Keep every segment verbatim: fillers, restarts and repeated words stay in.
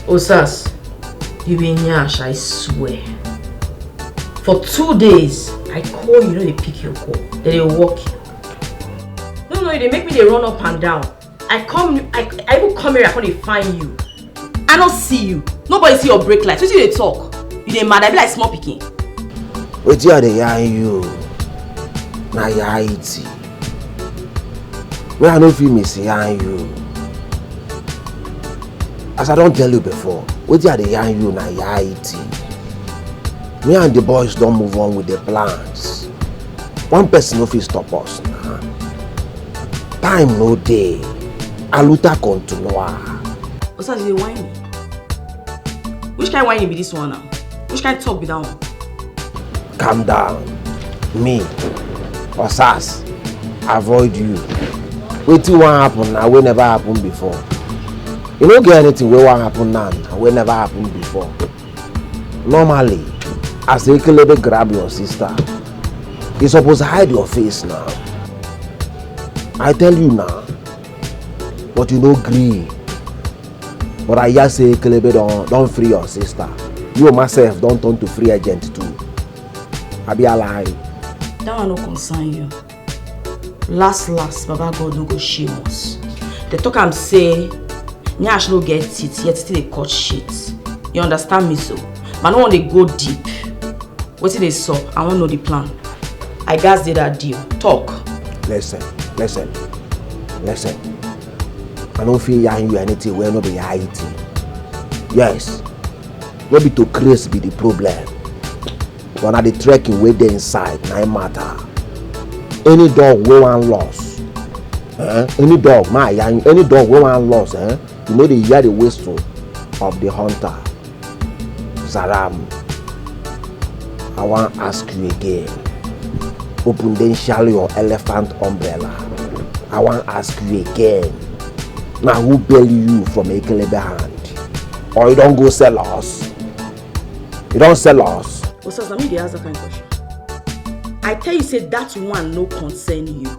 Osas, you be nyash, I swear. For two days, I call you, no dey pick your call. Dem dey work you. No, no, you dey make me dey run up and down. I come, I, I even come here, I come dey find you. I no see you. Nobody see your brake light. Wetin you dey talk? You dey mad? I be like small pikin. Wetin I dey yarn you? Na reality. Me, I no fit miss yarn you. As I don tell you before, wetin I dey yarn you na reality. Me and the boys don move on with the plans. One person no fit stop us na. Time no dey. Aluta continua. Osas, you dey whine me? Which kind whine be this one now? Which kind talk be that one? Calm down. Me, Osas, avoid you. Wetin wan happen na wey never happen before. You no get anything wey wan happen now na wey never happen before. Normally, as Ekelebe grab your sister, you suppose hide your face now. I tell you now, but you no gree. But I hear say Ekelebe don, don free your sister. You myself don turn to free agent too. Abi I lie? That one no concern you. Last last, Baba God no go shame us. Dem talk am say nyash no get teeth, yet still dey cut shit. You understand me so? But I no wan dey go deep. Wetin dey sup? I wan know the plan. I gatz dey that deal. Talk. Listen, listen, listen. I no fit yarn you anything wey no be reality. Yes, no be to craze be the problem. But na the trekking wey dey inside na im matter. Any dog wey wan loss, eh? Any dog, ma yarn you, any dog wey wan loss, eh? You no dey hear the whistle of the hunter. Zaram, I wan ask you again. Open den shall your elephant umbrella. I wan ask you again. Na who bail you from Ekelebe hand? Or you don go sell us? You don sell us? Osas, na me dey ask that kind question. I tell you say that one no concern you.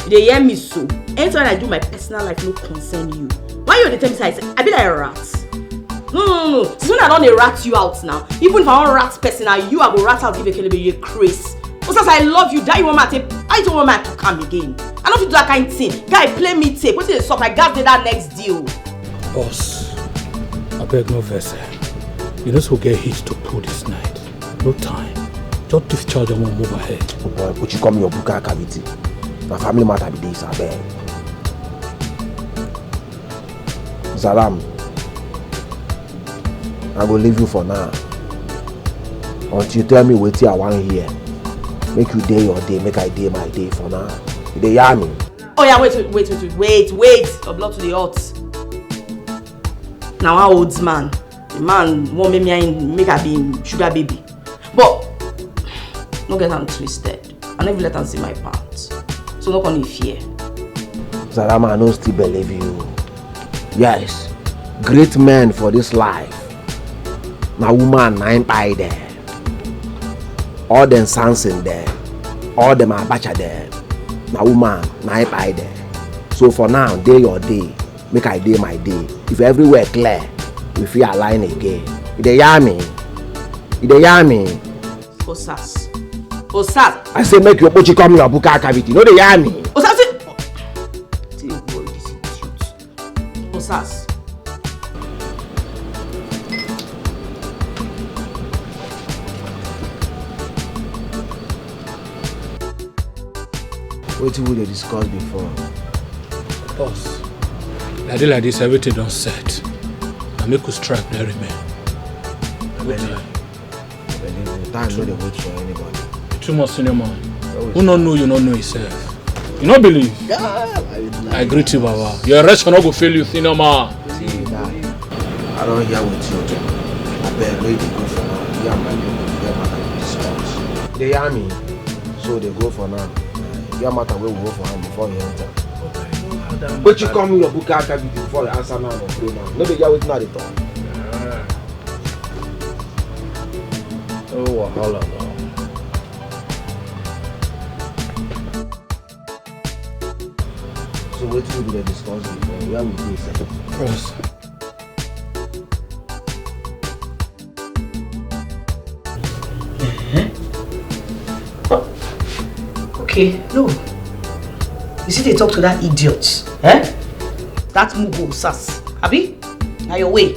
You dey hear me so? Anything I do my personal life no concern you. Why you dey tell me say I, say I be like rat? No, no, no, no. Since when I don dey rat you out now? Even if I wan rat person, na you I go rat out give Ekelebe, you craze. Osas, I love you. That you want me to, I don't want me to come again. I no fit do that kind thing. Guy, play me tape. Wetin dey sup? I gatz dey that next deal. Boss, abeg no vex, eh. You know say we get heat to pull this night. No time. Just discharge and move ahead. Oh boy, put you come your buka cavity. Na family matter be this, abeg. Zaram, I go leave you for now. Until you tell me wetin I wan hear. Make you dey your day, make I dey my day for now. You dey hear me? Oh yeah, wait, wait, wait, wait, wait, wait. Your blood to the hot. Na one old man. The man wan make me and him make I be him sugar baby. But no get am twisted. I no even let am see my pants. So no come dey fear. Zarama, I no still believe you. Yes, great men for this life. Na woman na im buy them. All them Samson there, all them Abacha there, na woman na im buy them. So for now, dey your day, make I dey my day. If everywhere clear, we fit align again. You dey hear me? You dey hear me? Osas. Osas. I say make your pochi come your buka cavity. No dey hear me? Osas. See, see your boy, this idiot. Osas. Wetin we dey discuss before? Boss, like this, like this, everything don set. Na make we strike na remain. Abeg, time no dey wait for anybody. You too much senior man. Who no know you no know himself. You no believe? Yeah, I, I greet you, Baba. Your election no go fail you, senior man. See, guy, I don hear wetin you talk. Abeg, make you go for now. You and my people get matter to discuss. You dey hear me? So dey go for now. Get matter wey we go for hand before you enter. But you come your book after before you answer now or pray now. No be hear wetin I dey talk. Oh, wahala now. So wetin we dey discuss before? Where we dey sef? Bros, Okay, no. You see, they talk to that idiot. Eh? That mugo sas. Abi? Now your way.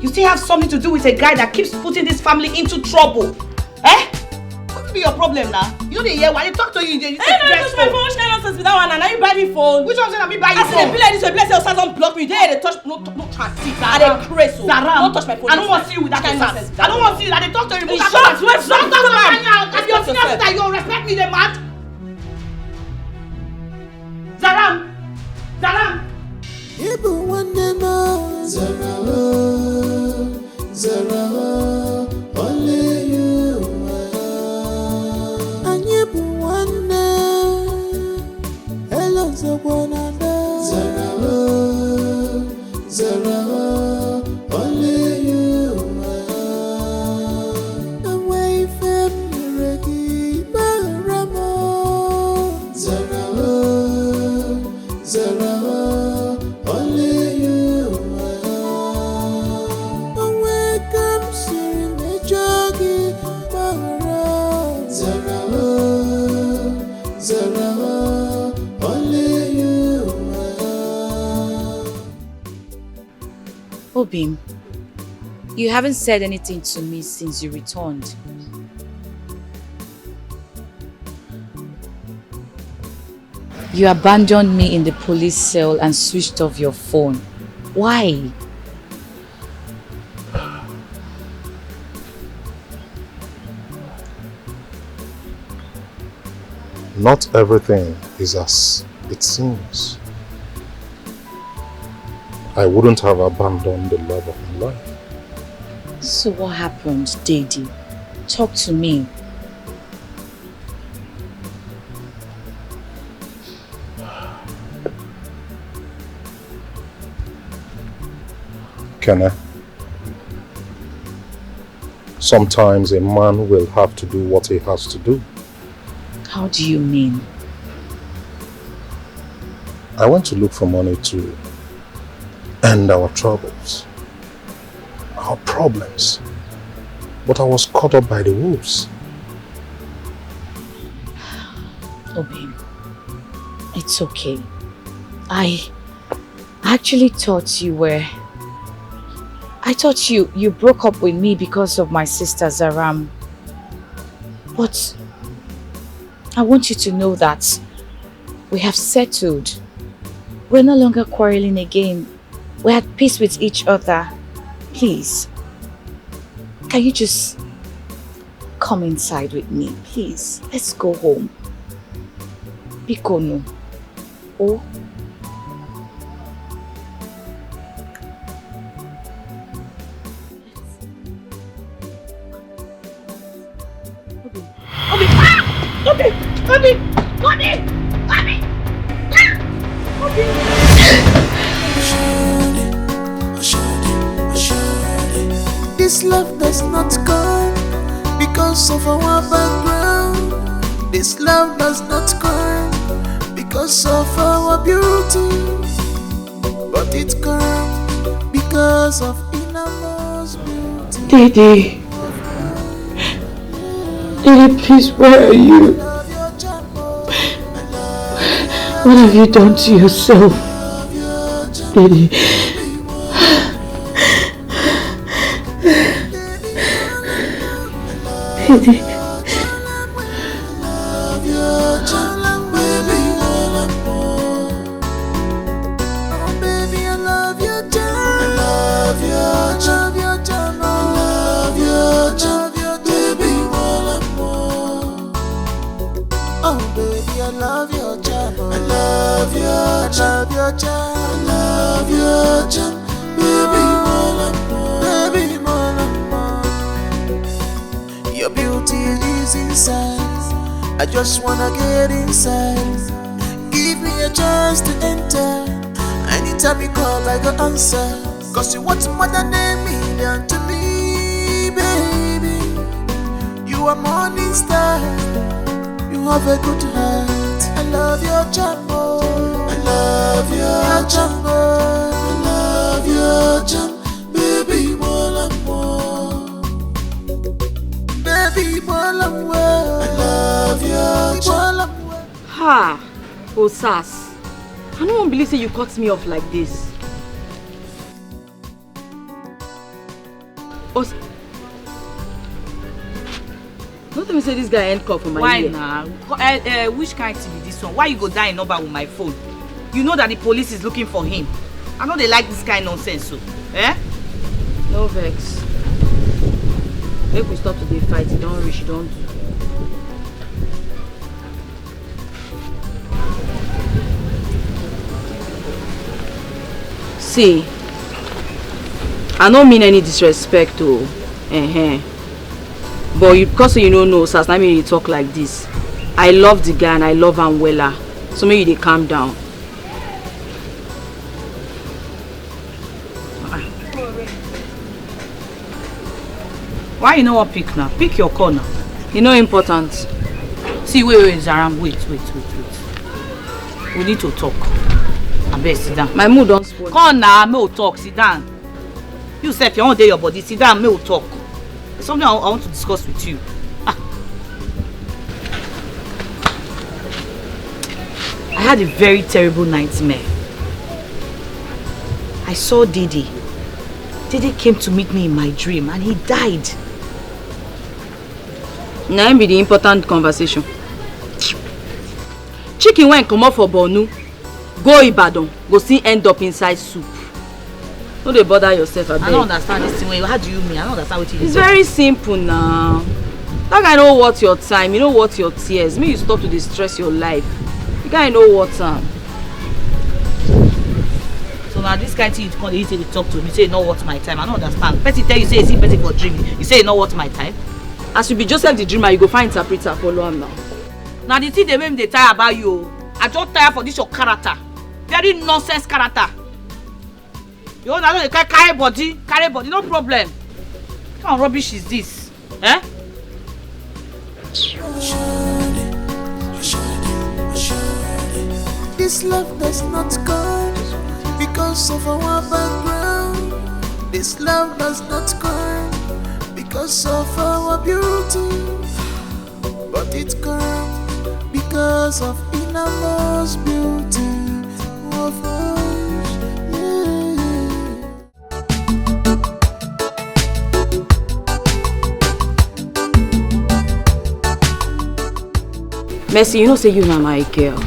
You still have something to do with a guy that keeps putting this family into trouble. Eh? What be your problem now? You know they hear why they talk to you. You Hey, no, you touch my phone. Which kind of nonsense be that one? And now you buy me phone. Which one say na me buy you As they phone? Be like this, so bless your son, don't block me. They, they touch, no, no chance. See, I dey craze, oh. Zaram. Don't touch my phone. I don't want to see you with that Which kind of nonsense? I don't want to see you. I dey talk to you. Don't talk to me. Don't talk to me. As your senior sister, you respect me, the man. Zaram. Zaram. Ịbụ nwanne m, Zaram. Zara, only you are. Anyị bụ nwanne, elo nzọkwa na ada. Zara, Zara, only you are. Enwe ife m mere gị, gbaghara m. Zara, Zara, only you are. Onwe ka m siri mejọ gị, gbaghara. Zara, Zara, only you are. Obim, you haven't said anything to me since you returned. You abandoned me in the police cell and switched off your phone. Why? Not everything is as it seems. I wouldn't have abandoned the love of my life. So what happened, Daddy? Talk to me. Kene, sometimes a man will have to do what he has to do. How do you mean? I went to look for money to end our troubles, our problems, but I was caught up by the wolves. Obim, it's okay. I actually thought you were. I thought you you broke up with me because of my sister Zaram. But I want you to know that we have settled. We're no longer quarreling again. We're at peace with each other. Please, can you just come inside with me, please? Let's go home. Biko nu. Oh. Obi, ah! Obi, Obi, Obi, Obi, ah! Obi. This love does not come because of our background. This love does not come because of our beauty, but it comes because of innermost beauty. Daddy, Daddy, please, where are you? What have you done to yourself, Daddy? Daddy. Oh, baby, I love your charm. I love your charm. I love your charm. I love your charm. Baby, more and more. Baby, more and more. Your beauty is inside. I just wanna get inside. Give me a chance to enter. Anytime you call, I go answer. 'Cause you want more than a million to me, baby. You are morning star. You have a good heart. I love your charm, oh. I love your charm, oh. I love your charm. Baby, more and more. Baby, more and more. I love your charm. Ah, Osas, I no wan believe say you cut me off like this. Os No tell me say this guy end call for my Why ear. Na? Uh, uh, which kind thing be this one? Why you go die in number with my phone? You know that the police is looking for him. I no dey like this kind nonsense so. Eh? No vex. Make we stop to dey fight. You don reach, you don do. See, I no mean any disrespect o. Uh-huh. But you, because you no know, Osas, na me dey talk like this. I love the guy and I love am wella. So make you dey calm down. Why you no wan pick now? Pick your call now. E no important. See, wait, wait, Zaram, wait, wait, wait, wait. We need to talk. Abeg, sit down. My mood don spoil. Come now, make we talk, sit down. You sef, your own dey your body, sit down, make we talk. There's something I, I want to discuss with you. Ah. I had a very terrible nightmare. I saw Dede. Dede came to meet me in my dream and he died. Na im be the important conversation. Chicken wey comot for Borno go Ibadan go still end up inside soup. No dey bother yourself, abeg. I don't understand this thing. How do you mean? I don't understand what you It's very simple now. That guy no worth your time. You no worth your tears. Make you stop to dey stress your life. The guy no worth am. So now this kind thing you come dey say dey talk to me, say you no worth my time. I don't understand. Person tell you say you see person for dream, you say you no worth my time. As you be Joseph the dreamer, you go find interpreter, follow am now. Now the thing dey make me dey tire about you o. I just tire for this your character. Very nonsense character. You know, I no dey carry, carry body, carry body, no problem. What kind of rubbish is this? Eh? This love does not come because of our background. This love does not come because of our beauty. But it comes because of innermost beauty of us. Yeah. Mercy, you know say you na my girl.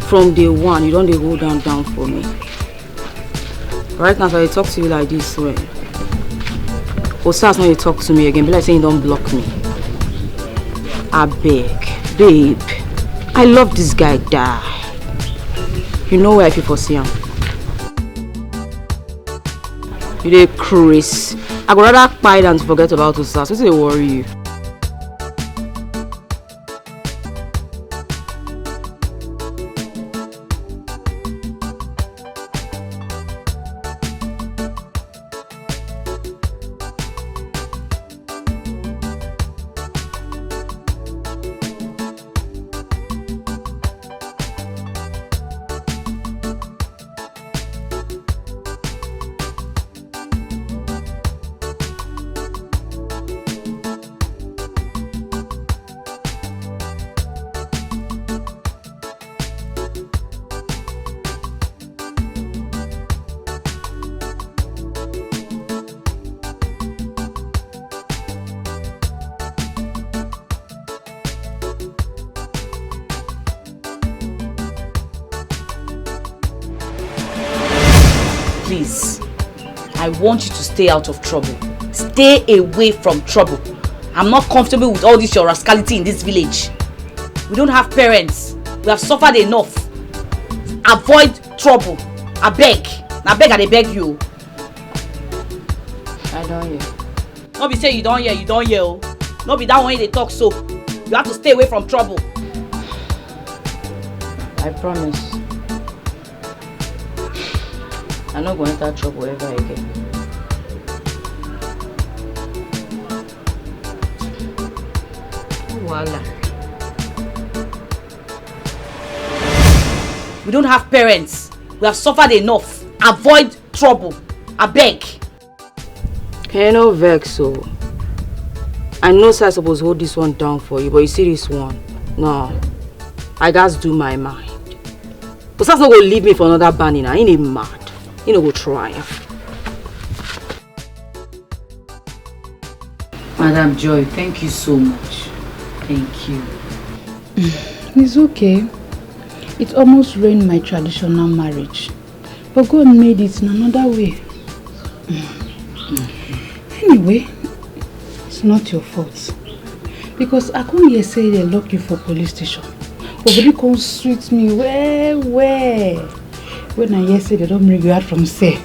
From day one, you don dey hold am down for me. Right now, as I dey talk to you like this, well, Osas no dey talk to me again. Be like say he don block me. Abeg, babe, I love this guy die. You know where I fit for see am. You dey craze. I go rather kpai than to forget about Osas. Wetin dey worry you? Please, I want you to stay out of trouble. Stay away from trouble. I'm not comfortable with all this your rascality in this village. We don't have parents. We have suffered enough. Avoid trouble. Abeg. Na beg I dey beg you. I don hear. No be say you don hear, you don hear o. No be that one you dey talk so. You have to stay away from trouble. I promise. I no go enter trouble ever again. Wahala. We don't have parents. We have suffered enough. Avoid trouble. Abeg. Hey, no vex o. I know say I suppose hold this one down for you, but you see this one? No. I gats do my mind. Osas no go leave me for another banning. I ain't mad. He no go try. Madam Joy, thank you so much. Thank you. It's okay. It almost ruined my traditional marriage. But God made it in another way. Anyway, it's not your fault. Because I come hear say they lock you for police station. But really come sweet me well well. When I hear say they don't bring you out from cell.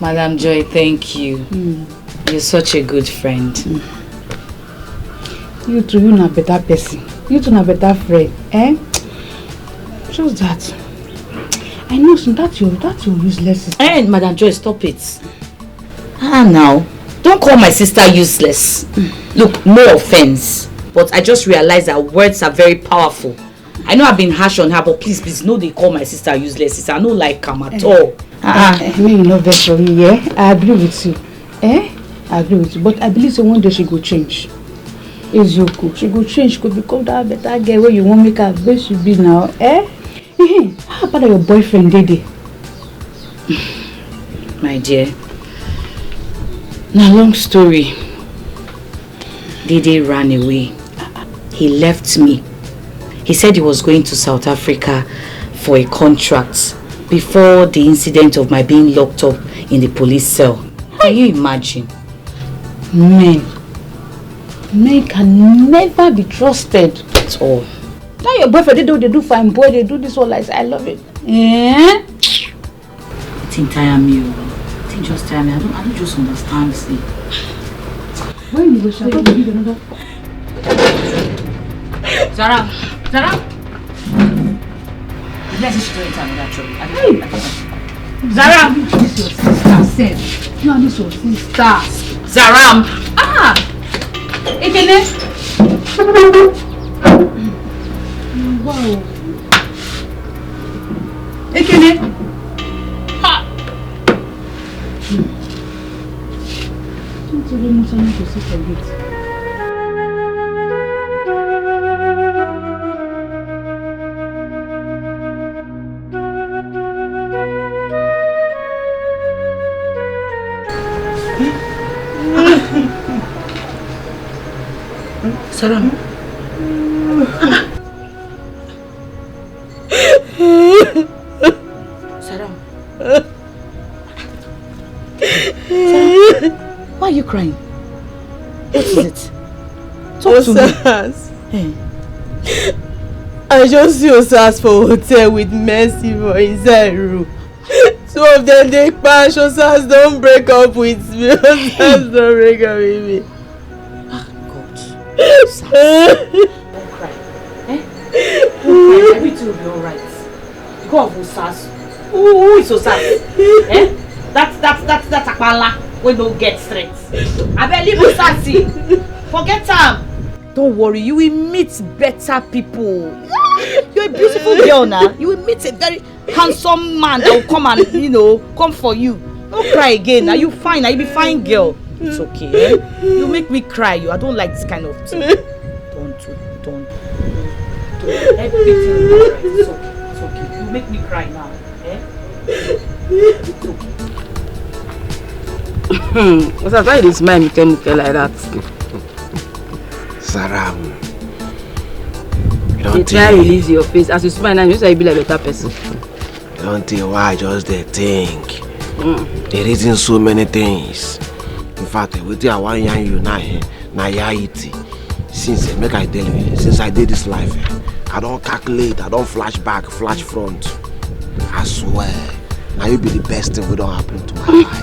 Madam Joy, thank you. You're such a good friend. You too, you na better person. You too na better friend. Eh? Just that. I know some that your that your useless sister. Eh, Madam Joy, stop it. Ah, now. Don't call my sister useless. Look, no offense, but I just realized that words are very powerful. I know I've been harsh on her, but please, please, no, they call my sister useless. Sister, I no like am at all. Ah, ah. Eh, me, you no vex for me, yeah? I agree with you. Eh? I agree with you. But I believe say one day she go change. Eziokwu, she go change, she go become that better girl wey you wan make her wey she be now. Eh? Eh, how about your boyfriend, Dede? My dear, na long story. Dede ran away. He left me. He said he was going to South Africa for a contract before the incident of my being locked up in the police cell. Can you imagine? Men. Men can never be trusted at all. Now your boyfriend, they do, they do fine boy, they do this all like, I love it. Eh? Thing tire me o. Thing just tire me. I don't, I don't just understand this thing. When you go shout, you give another. Zara, Zara. The next thing she don't enter another trouble. I don't, hey! I don't know. Zara. This your sister, sef. You and this your sister. Zara. Ah! Ekene. Wow. Ekene. Ha! Don't tell me something to sit for gate. Salam. Salam. Salam. Why are you crying? What is it? Talk to me. Osas. Eh. I just see Osas for hotel with Mercy for inside room. Two of them dey kpash. Osas don break up with me. Osas don break up with me. Ah, God. Osas. Don't cry. Eh? Don't cry. Everything will be alright. God of Osas. Who, who is Osas? Eh? That, that, that, that Akpala wey no get strength. Abeg, leave Osas. Forget am. Don't worry, you will meet better people. You're a beautiful girl now. You will meet a very handsome man that will come and, you know, come for you. Don't cry again. Now you fine. Now you be fine girl. It's okay. Eh? You make me cry. You. I don't like this kind of thing. Don't do. Don't. Don't. Everything will be alright. It's okay. It's okay. You make me cry now. Eh? It's okay. What's that? Why you dey smile, muke muke like that? Saram. You don dey try release your face. As you smile now, you know say you be like better person. You don tell why I just dey think. Mm. Dey reason so many things. In fact, eh, wetin I wan yarn you now, eh, na reality. Since, eh, make I tell you, eh, since I dey this life, eh, I don calculate, I don flash back, flash front. I swear, na you be the best thing wey don happen to my life.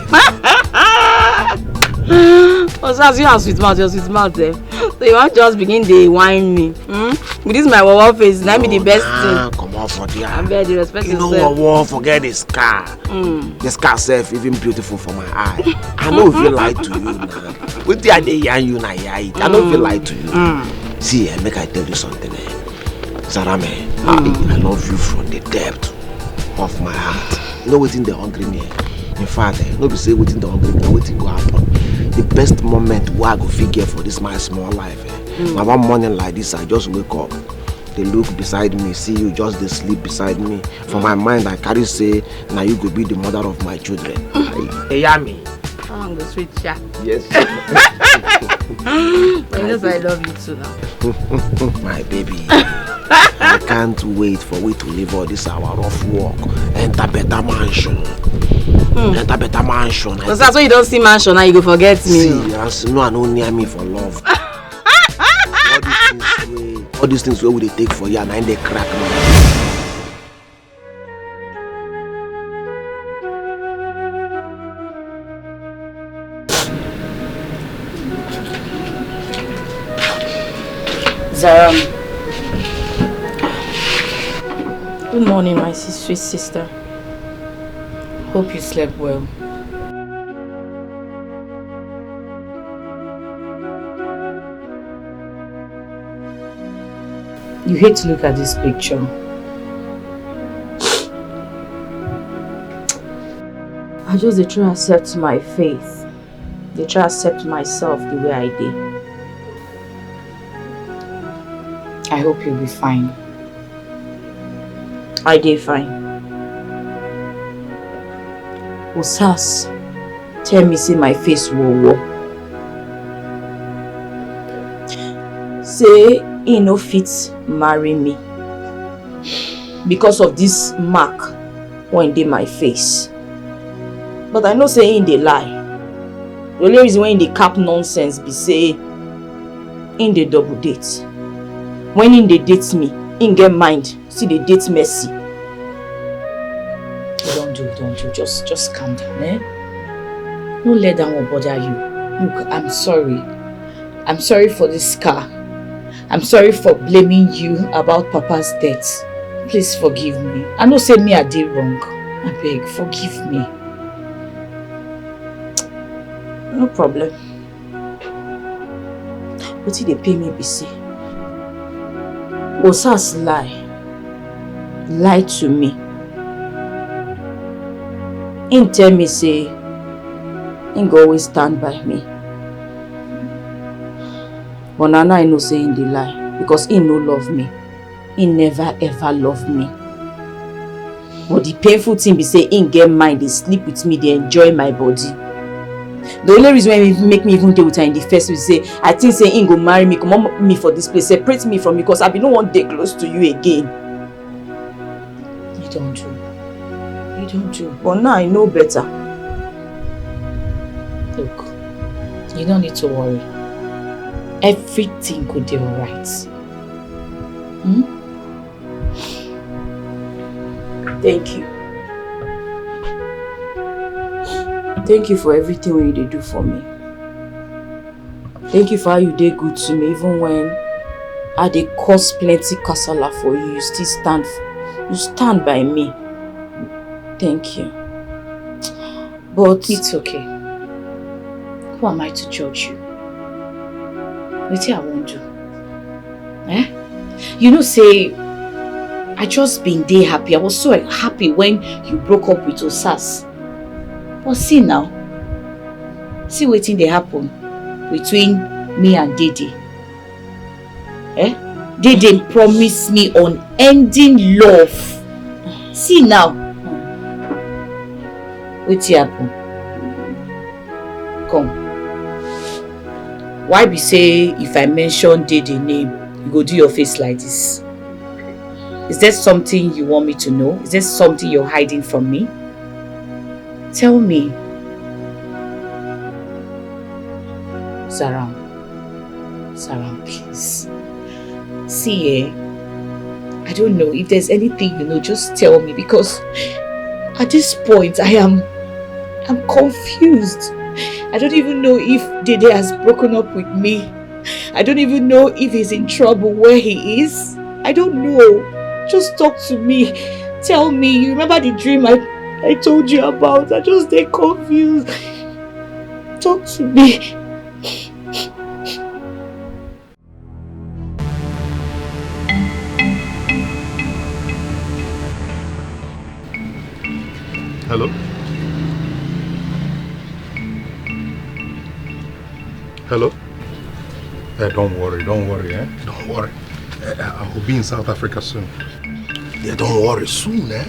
Osas, you are sweet mouth, you are sweet mouth, eh? So you wan just begin dey whine me, hmm? With this my wawa face, na be the best thing. Comot for there. Abeg, dey respect yourself. You know wawa, forget the scar. Mm. The scar sef even beautiful for my eye. I no fit lie to you now. Wetin I dey yarn you na yarn it. I no fit lie to you. Mm. See, eh, make I tell you something, eh. Zarame, I, I love you from the depth of my heart. You know wetin dey hungry me, eh? In fact, eh, no be say wetin dey hungry me, wetin go happen. The best moment wey I go fit get for this my small life, eh, Na one morning like this, I just wake up. They look beside me, see you just dey sleep beside me. For my mind, I carry say, "Na you go be the mother of my children." Eyami. That one go sweet, sha. Yes. But you know say I love you too now. My baby. I can't wait for we to leave all this our rough work. Enter better mansion. Enter better mansion. Because that's when you don't see mansion, now you go forget me. See, as no, I no near me for love. All these things wey, all these things wey we dey take for here, na im dey crack me. Zaram. Good morning, my sis-, sweet sister. Hope you slept well. You hate to look at this picture. I just dey try accept my faith. Dey try accept myself the way I dey. I hope you'll be fine. I dey fine. Osas tell me say my face wowo. Say he no fit marry me because of this mark wey dey my face. But I know say he dey lie. The only reason why he dey cap nonsense be say he dey double date. When he dey date me, he get mind still dey date Mercy. Don't do, don't do. Just, just calm down, eh? No let that one bother you. Look, I'm sorry. I'm sorry for this scar. I'm sorry for blaming you about Papa's death. Please forgive me. I know say me I did wrong. I beg, forgive me. No problem. Wetin dey pain me be say Osas lie, lie to me. Him tell me say him go always stand by me. But na now I know say him dey lie because him no love me. He never ever love me. But the painful thing be say him get mind dey sleep with me, dey enjoy my body. The only reason why he make me even dey with her in the first place say I think say him go marry me, comot me for this place, separate me from you, because I be no wan dey close to you again. You don't do. You don't do. But now I know better. Look, you don't need to worry. Everything could be alright. Hmm? Thank you. Thank you for everything wey you dey do for me. Thank you for how you dey good to me, even when I dey cause plenty kasala for you, you still stand f-, you stand by me. Thank you. But it's okay. Who am I to judge you? Wetin I wan do? Eh? You know say I just been dey happy. I was so happy when you broke up with Osas. But see now, see wetin dey happen between me and Dede. Eh? Dede promise me unending love. See now, wetin happen? Come. Why be say if I mention Dede name, you go do your face like this? Is there something you want me to know? Is there something you're hiding from me? Tell me. Zaram. Zaram, please. See, eh? I don't know. If there's anything you know, just tell me, because at this point, I am, I'm confused. I don't even know if Dede has broken up with me. I don't even know if he's in trouble where he is. I don't know. Just talk to me. Tell me. You remember the dream I, I told you about? I just dey confused. Talk to me. Hello? Hello? Eh, don't worry, don't worry, eh? Don't worry. Eh, eh, I will be in South Africa soon. Yeah, don't worry, soon, eh?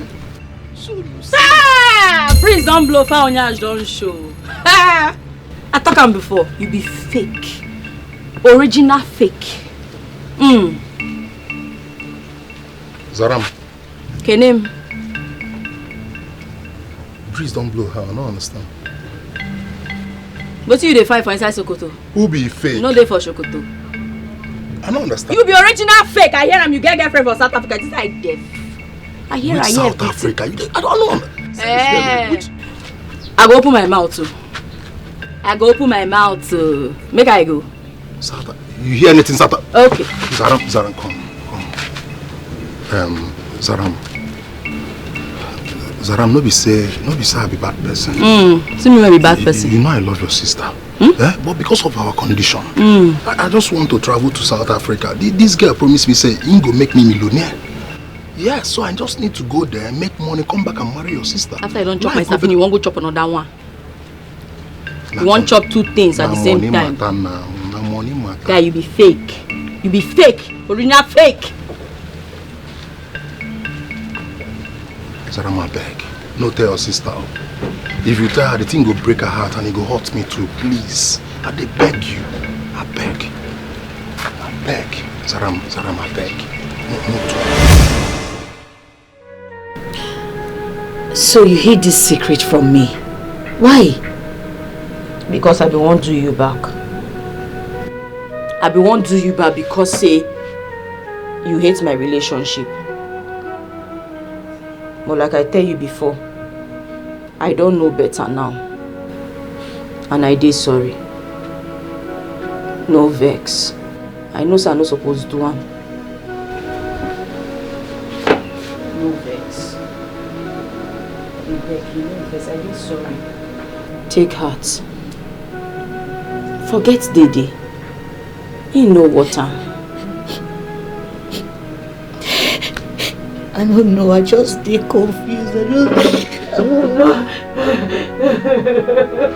Soon, you see. Ah! Breeze don blow, foul nyash don show. I talk am before, you be fake. Original fake. Mm. Zaram, Kenem, breeze don blow her, I no understand. Wetin you dey find for inside Sokoto? Who be fake? You no dey for Sokoto. I no understand. You be original fake. I hear am, you get girlfriend for South Africa. This I deaf. I hear, Which I hear South everything. Africa? You dey, I don't know. Eh. Which I go open my mouth too. I go open my mouth too. Make I go. South? You hear anything, South? Okay. Zaram, Zaram, come, come. Um, Zaram. Zaram, no be say, no be say I be bad person. Mm. See me wey be bad You, person. you know I love your sister. Eh? But because of our condition, I, I just want to travel to South Africa. Thi- This girl promised me say he go make me millionaire. Yeah, so I just need to go there, make money, come back and marry your sister. After you don chop my Life go sardine, you wan go chop another one. Na You wan con- chop two things at na the same money time. Matter now, na money matter. Guy, you be fake. You be fake. Original fake. Zaram, I beg. No tell your sister. Oh. If you tell her, the thing go break her heart and it go hurt me too. Please. I dey beg you. I beg. I beg. Zaram, Zaram, I beg. No, no talk. So you hid this secret from me. Why? Because I be wan do you back. I be wan do you back because say you hate my relationship. But like I tell you before, I don know better now. And I dey sorry. No vex. I know say I no suppose do am. No vex. Abeg, you no vex. I dey sorry. Take heart. Forget Dede. He no worth am. I don't know. I just dey confused. I don't, I don't know.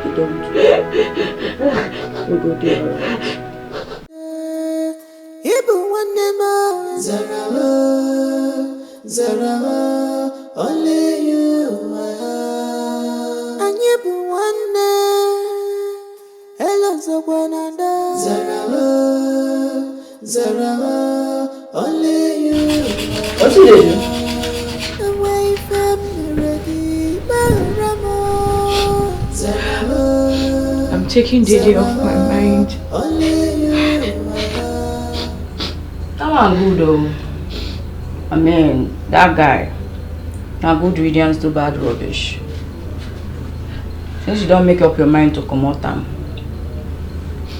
You don't. We go dey alright. Ịbụ nwanne m. Zara m, Zara m, only you. Anyị bụ nwanne. Hello, Zokwananda. Zara m, Zara m, only you. Wetin you dey do? Enweghị ife m mere gị, gbaghara m. Zara m, I'm taking Dede off my mind. only you. That one good o. I mean, that guy na good riddance to bad rubbish. Since you don make up your mind to comot am,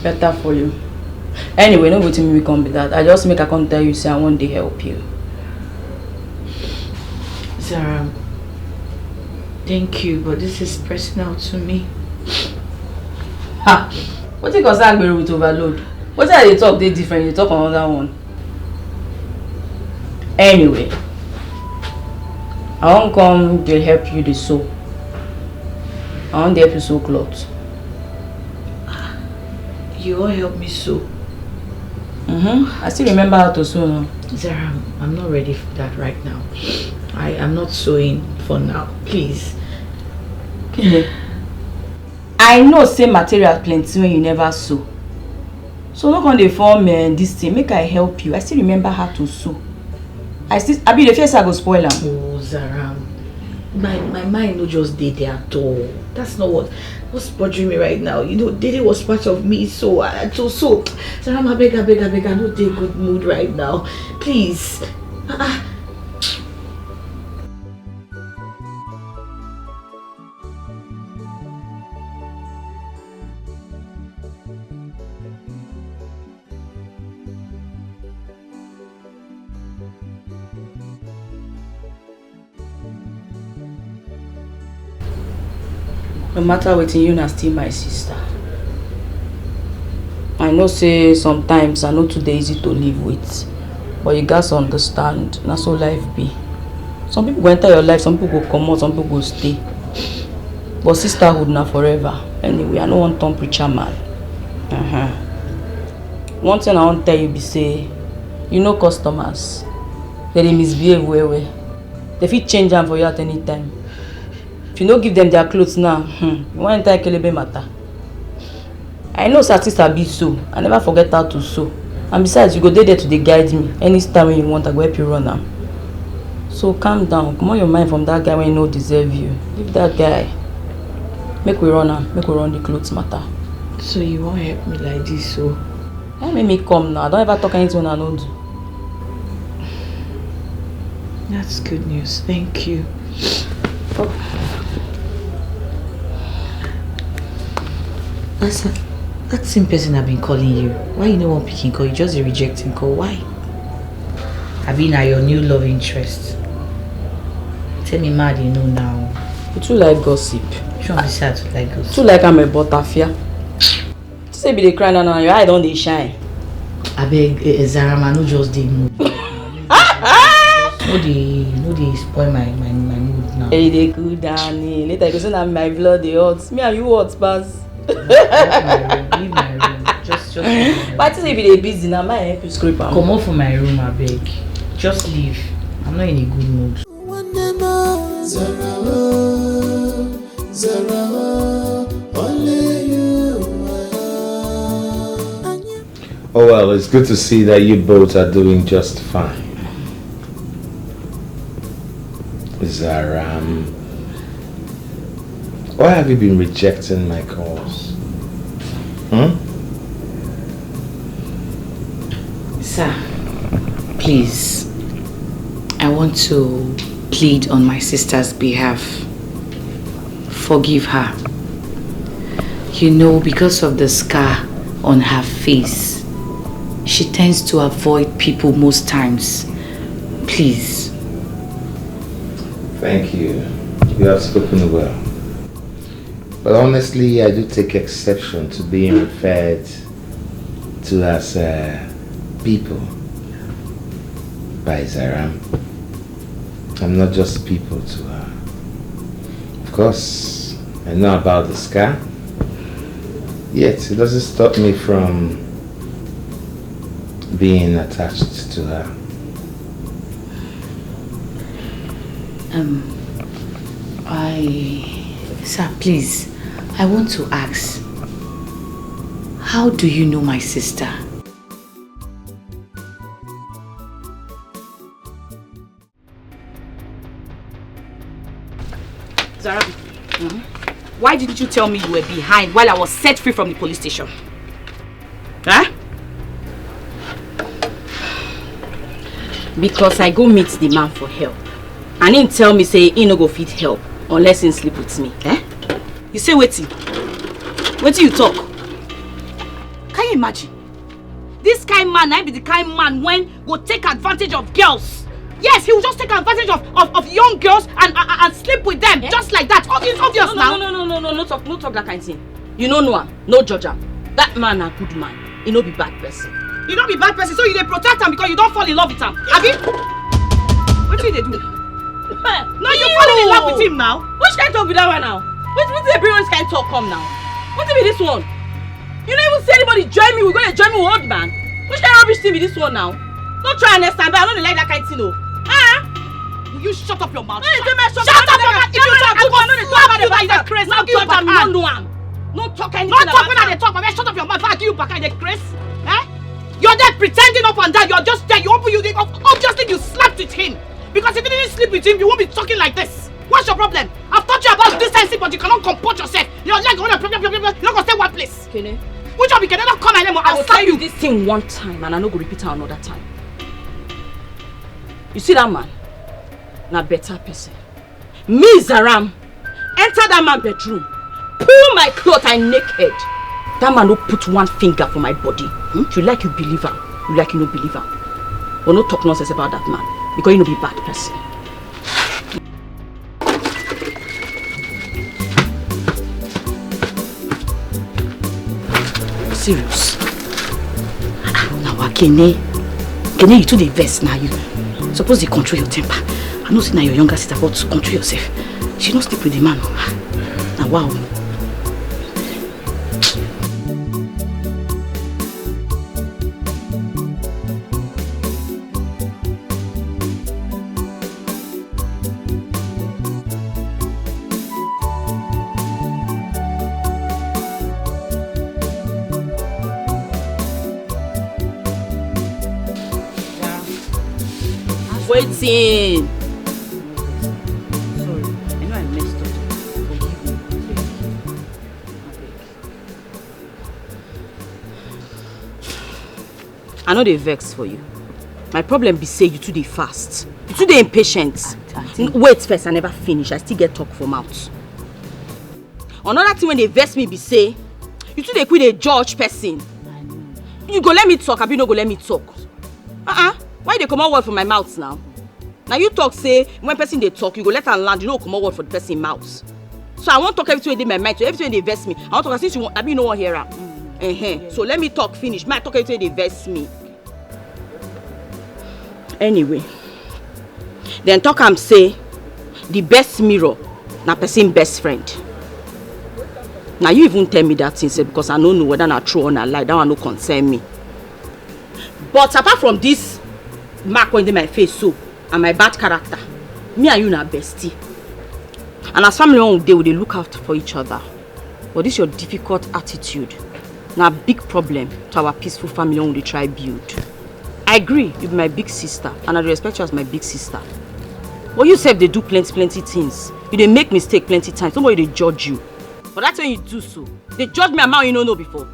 better for you. Anyway, no wetin me come be that. I just make I come tell you say I wan dey help you. Zara, thank you, but this is personal to me. Ha! Wetin concern Agbero with overload? Wetin I dey talk dey different, you dey talk another one. Anyway, I wan come dey help you dey sew. I wan dey help you sew cloth. You all help me sew. Mm-hmm. I still remember how to sew now. Zara, I'm, I'm not ready for that right now. I am not sewing for now, please. Kile, I know say material plenty when you never sew. So no come dey form uh, this thing. Make I help you. I still remember how to sew. I still, abi you dey fear say I go spoil am. Oh, Zara, my, my mind no just dey there at all. That's not what, what's bothering me right now. You know, Dede was part of me, so I, I so, so. Zara, I beg, I beg, I beg, I no dey good mood right now. Please. Ah, ah. No matter wetin, you na still my sister. I know say sometimes I no too dey easy to live with, but you gats understand, na so life be. Some people go enter your life, some people go comot, some people go stay. But sisterhood na forever. Anyway, I no wan turn preacher man. Uh-huh. One thing I wan tell you be say, you know customers, dem dey misbehave well well. Dem fit change am for you at any time. If you no give them their clothes now, hmm, you wan enter kelebe matter. I know say I still sabi sew, I never forget how to sew. And besides, you go dey there to dey guide me. Any style wey you want, I go help you run am. So calm down, comot your mind from that guy wey no deserve you. Leave that guy. Make we run am, make we run the clothes matter. So you wan help me like this, so? Why make me come now? I don ever talk anything I no do. That's good news. Thank you. Oh. That's that same person I've been calling you. Why you no wan pick him call? You just dey reject him call. Why? Abi na your new love interest? Tell me, mad you know now. You too like gossip. Which one be say I too like gossip? Too like I'm a butterfly. Say be dey cry now, now your eye don dey shine. Abeg, eh, eh, Zarama, no just dey mood. No dey, no dey spoil my, my, my mood now. Hey, dey cool down, eh. Later you go say na my blood dey hot. Me and you hot pass. Leave my room, leave my room. Just, just leave my room. But I think if you dey busy now, my help you scrape am. Comot for my room, abeg. Just leave. I'm not in a good mood. Zara, oh, Zara, oh, only you. Oh well, it's good to see that you both are doing just fine. Zara, um, why have you been rejecting my calls? Hmm? Sir, please, I want to plead on my sister's behalf. Forgive her. You know, because of the scar on her face, she tends to avoid people most times. Please. Thank you. You have spoken well. But honestly, I do take exception to being referred to as, uh, people by Zaram. I'm not just people to her. Of course, I know about the scar. Yet, it doesn't stop me from being attached to her. Um, I, sir, please, I want to ask, how do you know my sister? Zarabi, why didn't you tell me you were behind while I was set free from the police station? Huh? Because I go meet the man for help. And he tell me say he no go fit help unless he sleep with me. Eh? You say wetin? Wetin you talk? Can you imagine? This kind man, I be the kind man when go take advantage of girls. Yes, he will just take advantage of, of, of young girls and, and, and sleep with them, eh? Just like that. Oh, it's obvious. No, no, now. No, no, no, no, no, no talk, no talk that kind thing. You no know am, no judge am. That man na good man. He no be bad person. He no be bad person, so you dey protect am because you don fall in love with am. Abi? Wetin you dey do? No, you falling in love with him now. Which kind talk be that one now? Wetin, wetin dey bring all this kind talk come now? Wetin be this one? You no even see anybody join me, we go dey join me with old man. Which kind rubbish thing be this one now? No try understand, but I no dey like that kind thing o. Ah! Will you shut up your mouth? No, you tell me shut up. Shut up your mouth. If you talk, I go slap you like that craze. I'll give you back. No talk anything. No talk when I dey talk, but shut up your mouth. I'll give you back. I dey craze. Eh? You're there pretending up and down. You're just there. You open, you obviously you slept with him because if you didn't sleep with him, you won't be talking like this. What's your problem? I've taught you about decency, but you cannot comport yourself. Your leg, you don't go stay one place. Kene. Which one we can never come and I will tell you this thing one time and I no go repeat her another time. You see that man? Na better person. Me, Zaram, enter that man bedroom, pull my cloth and naked. That man no put one finger for my body. Hmm? You like you believe him, you like you no believe him. But no talk nonsense about that man because you no be bad person. Serious? Ah, now Kene. Kene, you too dey vex now. You suppose to control your temper. I know say na your younger sister, but control yourself. She no sleep with the man. Now wow. Thing. Sorry, I know I messed up. Forgive me. Abeg. I no dey vex for you. My problem be say you too dey fast. You too dey impatient. Wait first, I never finish. I still get talk for mouth. Another thing wey dey vex me be say you too dey quick dey judge person. You go let me talk, abi you no go let me talk? Uh-uh. Why you dey comot word for my mouth now? Na you talk say when person dey talk, you go let am land, you no go comot word for the person mouth. So I wan talk everything wey dey my mind, so everything wey dey vex me, I wan talk am since you wan, abi you no wan hear am? Uh-huh. So let me talk finish, make I talk everything wey dey vex me. Anyway, dem talk am say the best mirror na person best friend. Na you even tell me that thing sef, because I no know whether na true or na lie. That one no concern me. But apart from this mark wey dey my face so, and my bad character, me and you na bestie. And as family wey we dey, we dey look out for each other. But this your difficult attitude na big problem to our peaceful family wey we dey try build. I agree, you be my big sister, and I dey respect you as my big sister. But you sef dey do plenty plenty things. You dey make mistake plenty times. Nobody dey judge you. But that thing you do so, dey judge me amount you no know before.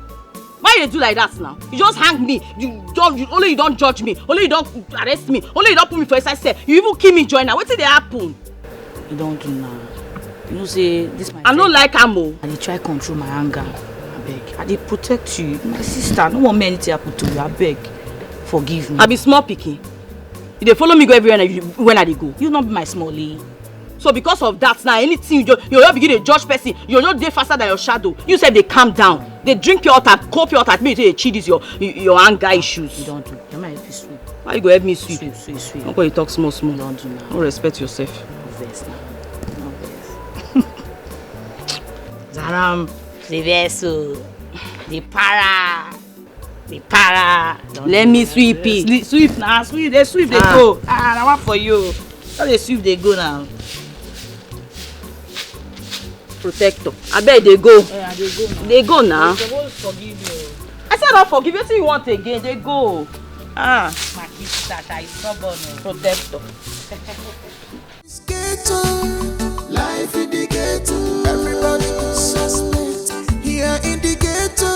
Why you dey do like that now? You just hang me. You don, you, only you don judge me. Only you don arrest me. Only you don put me for inside cell. You even kill me join now. Wetin dey happen? You don do now. You know say this my I no like am o. I dey try control my anger. Abeg, I dey protect you. My sister, I no wan make anything happen to you. Abeg, forgive me. I be small pikin. You dey follow me go everywhere na you, when I dey go. You no be my smallie. So because of that now, anything you do, you just begin dey judge person. You no dey faster than your shadow. You sef dey calm down. Dey drink pure water, cold pure water, make you take dey chill this your, your anger issues. You don do. Let me help you sweep. Why you go help me sweep? Sweep, sweep, sweep. No go dey talk small small. You don do now. No respect yourself. No vex now. No vex. Zaram, the vex o. The para. The para. Let me sweep it. Sweep, sweep now, sweep. Dey sweep, dey go. Ah, na one for you. How dey sweep, dey go now. Protector. Abeg, dey go. Eh, I dey go now. Dey go now. You suppose forgive me o. I say I don forgive you. Wetin you want again? Dey go. Ah. My sister, I stubborn o. Protector. Ghetto, life in the ghetto. Everybody is suspect. Here in the ghetto,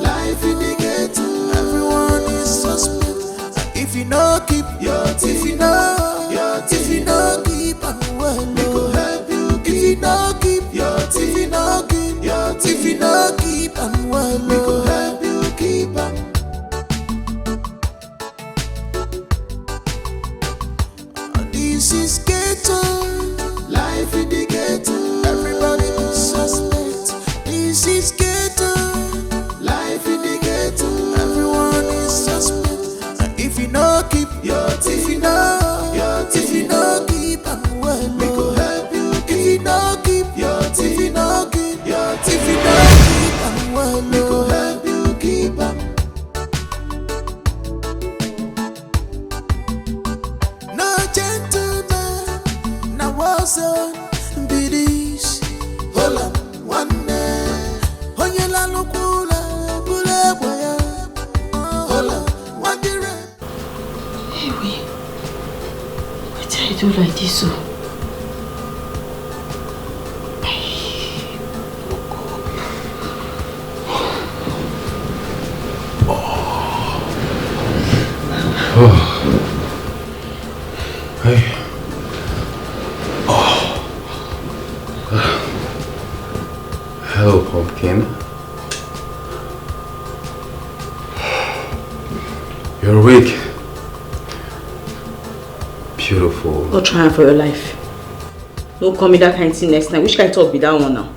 life in the ghetto. Everyone is suspect. If you no keep your teeth, if you no, your teeth, if you no keep am well, we go help you. If you no keep your teeth, if you no keep your teeth, if you no keep am well, we go help you keep am. This is ghetto. Life in the ghetto. Everybody is suspect. This is ghetto. Life in the ghetto. Everyone is suspect. If you no keep your teeth, if you no, your teeth, if you no keep am well, we go help you. If you no keep your teeth, if you no keep your teeth, if you no keep am well, we go help you keep am. No gentleman, na war zone be this. Hold on, one day. Onye lalụkwula, bụrụ egbe ya. Hold on, one day. Ewe, wetin I do like this o? Hey. Oh. Hello, pumpkin. You're awake. Beautiful. Go try am for your life. No call me that kind thing next time. Which kind talk be that one now?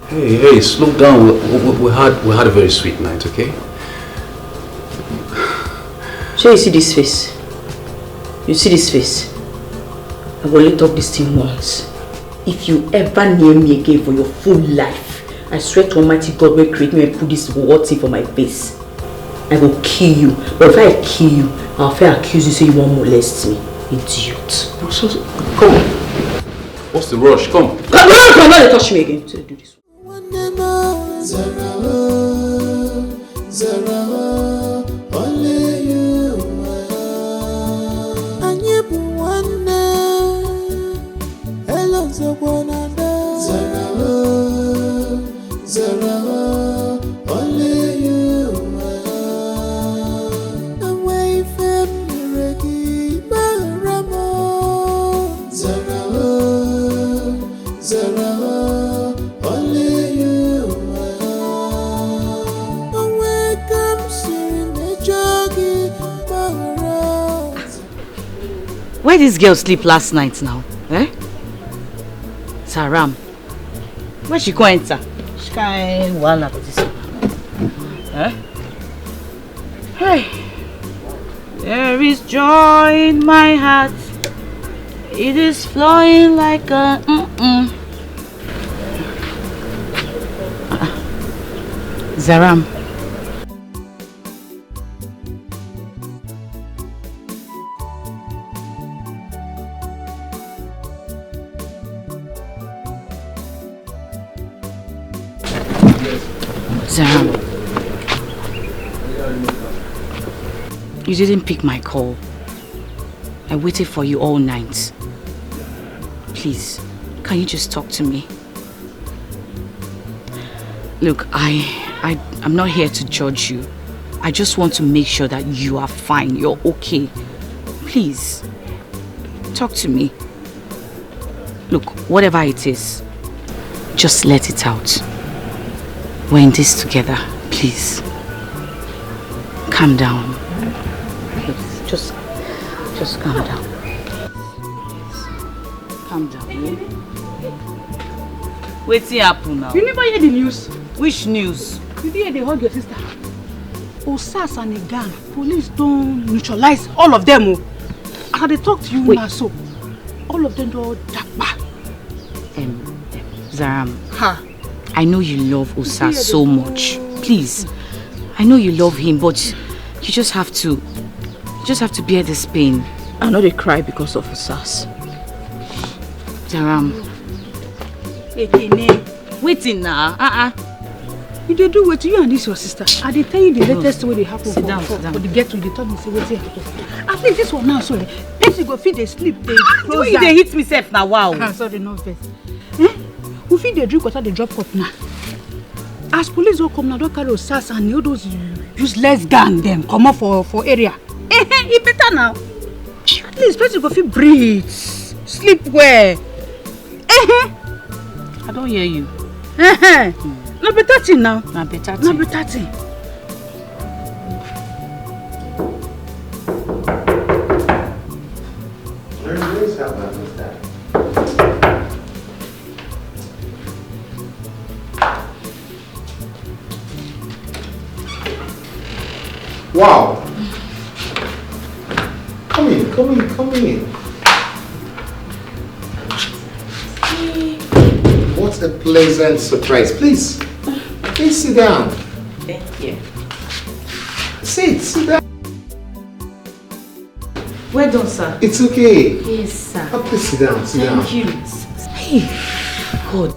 Hey, hey, slow down. We, we, we had we had a very sweet night, okay? Shey you see this face? You see this face? I go only talk this thing once. If you ever near me again for your full life, I swear to Almighty God wey create me and put this whole thing for my face, I go kill you. But if I kill you, I'll fair accuse you say you wan molest me. Idiot. So, so, come on. What's the rush? Come. Come, come, come, don't touch me again. So do this. Nwanne m, zara, zara, only you. Anyị bụ Zara, oh, Zara, oh, only you, my heart. And where you feel me ready, my Ramo. Zara, oh, Zara, oh, only you, my heart. And where comes you, my jockey, my heart. Where this girl sleep last night now? Eh? Saram. Where she go enter? Which kind wahala be this one? Eh? Hey. There is joy in my heart. It is flowing like a mm-mm. Zaram. Zaram. You didn't pick my call. I waited for you all night. Please, can you just talk to me? Look, I, I, I'm not here to judge you. I just want to make sure that you are fine, you're okay. Please, talk to me. Look, whatever it is, just let it out. We're in this together, please. Calm down. Please, just, just calm down. Calm down, eh? Wetin happen now? You never hear the news? Which news? You dey hear they hug your sister? Osas and a gang, police don neutralize all of them o. As I dey talk to you now so, all of them don dapa. Um, um, Zaram, ha. I know you love Osas so much. Please, I know you love him, but you just have to, you just have to bear this pain. I no dey cry because of Osas. Zaram. Ekene. Wetin na? Uh-uh. You dey do wetin, you and this your sister? I dey tell you the latest wey dey happen for, for, for the ghetto. You dey tell me say wetin happen. At least this one now, so eh, person go fit dey sleep, dey close eye. You dey hit me sef na, wow. Ah, sorry, no vex. Eh? We fit dey drink water, dey drop cup now. As police don come now, don carry Osas and all those useless gang dem comot for, for area. Eh, eh, e better now. At least person go fit breathe, sleep well. Eh, eh. I don hear you. Eh, eh. Na better thing now. Na better thing. Na better thing. Wow. Come in, come in, come in. What a pleasant surprise. Please, please sit down. Thank you. Sit, sit down. Well done, sir. It's okay. Yes, sir. Oh, please sit down, sit down. Thank you. Hey, God.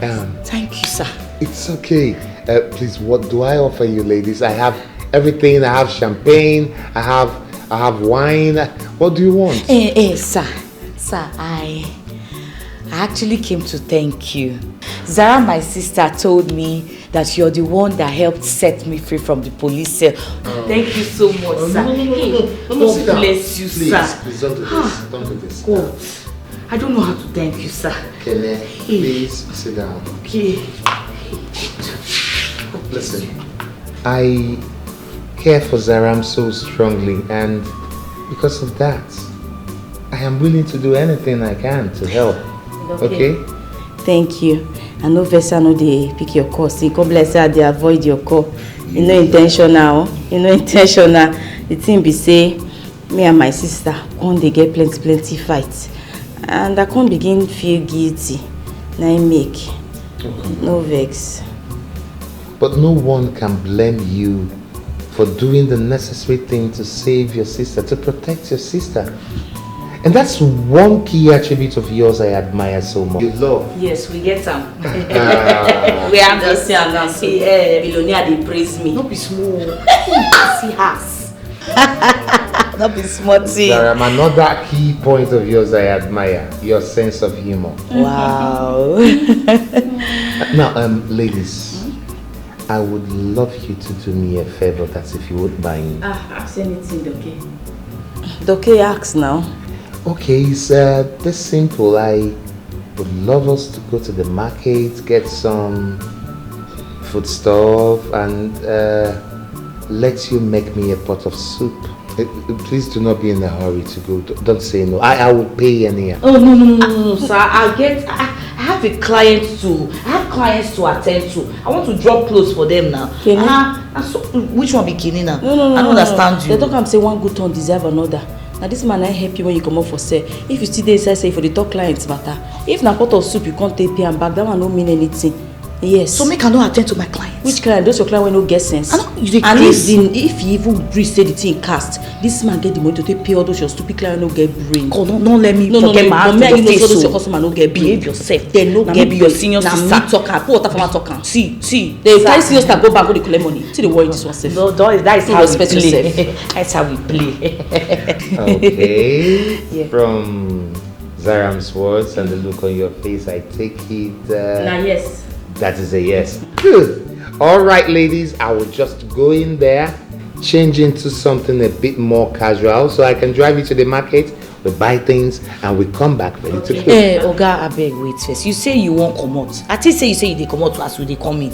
Um, thank you, sir. It's okay. Uh, please, what do I offer you, ladies? I have everything. I have champagne. I have, I have wine. What do you want? Eh, eh, sir. Sir, I, I actually came to thank you. Zara, my sister, told me that you're the one that helped set me free from the police cell. Oh. Thank you so much, sir. No, no, no, no, no, no, no, sit down. Hey, God bless you, sir. Please, please don't do this. Ah, don't do this. God, I don't know how to thank you, sir. Kene, please sit down. Okay. Listen, I care for Zaram so strongly, and because of that, I am willing to do anything I can to help. Okay? Thank you. I no vex, I no dey pick your call. See, come bless, I dey avoid your call. You no intentional. You no intentional. The thing be say, me and my sister come dey get plenty, plenty fight. And I come begin feel guilty. Na im make. No vex. But no one can blame you for doing the necessary thing to save your sister, to protect your sister. And that's one key attribute of yours I admire so much. Your love. Yes, we get am. We have this. Just see am now, so eh, billionaire dey praise me. No be small. See house. Not be small thing. Zaram, another key point of yours I admire, your sense of humor. Wow. Now, um, ladies, I would love you to do me a favor, that's if you would mind. Ah, ask anything, okay? Okay, ask now. Okay, it's uh, this simple. I would love us to go to the market, get some foodstuff, and uh, let you make me a pot of soup. Uh, uh, Please do not be in a hurry to go. D- Don't say no. I, I will pay anyhow. Oh no no no no no, sir! I get I, I have a client to I have clients to attend to. I want to drop clothes for them now. Kene? Ah, ah, so, which one be Kene now? No no no I don't no, understand no. you. They talk am say one good turn deserve another. Na this man na help you when you comot for sell. If you still dey inside sell, you for dey talk clients matter. If na pot of soup you come take pay am back, that one no mean anything. Yes. So make I no attend to my clients. Which client? Those your client wey no get sense. I no, you dey And if craze. the if he even gree say the thing cast, this man get the money to take pay all those your stupid client wey no get brain. Come, no, no let me No, no, forget no, my no, act no, for no, your no, face so those your o. Customer no get brain. Behave yourself. They no Na get me be your brain. senior Na sister. Me talk am. Put water for my talk am. See, see. They carry senior sister go bank go dey collect money. See the worry this one sef. No, that is, that is You how we respect play. yourself. That's how we play. Okay. Yeah. From Zaram's words and the look on your face, I take it. Uh, Now, yes. That is a yes. Good. All right, ladies, I will just go in there, change into something a bit more casual so I can drive you to the market. We buy things and we come back ready to cook. Eh, Oga, abeg wait first. You say you wan comot. I think say you say you dey comot as we dey come in.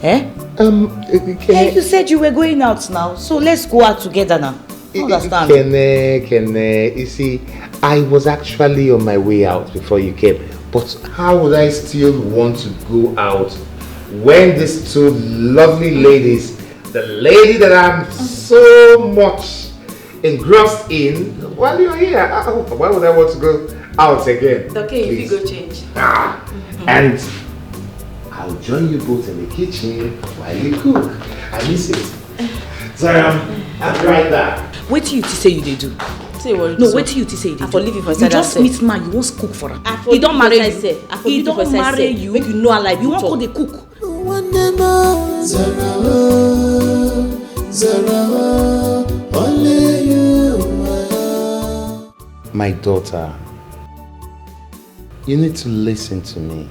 Eh? Um, uh, can Eh, I you said you were going out now, so let's go out together now. I understand. Kene, Kene, you see, I was actually on my way out before you came. But how would I still want to go out when these two lovely ladies, the lady that I'm so much engrossed in, while you're here, uh, why would I want to go out again? Okay, if you Please. go change. Ah, and I'll join you both in the kitchen while you cook. I miss it. Sorry, I'm, I'm right there. Wetin you think say you dey do? Say what you No, do. Wetin you think say you dey I do? For leave you for You inside just that meet man, you wan cook for am. I for He don leave marry for you. Inside sef. I for He leave for don inside marry sef. You. Make you know I like You wan talk. Go dey cook. Nwanne m, Zara o, Zara o, only you, my own. My daughter, you need to listen to me.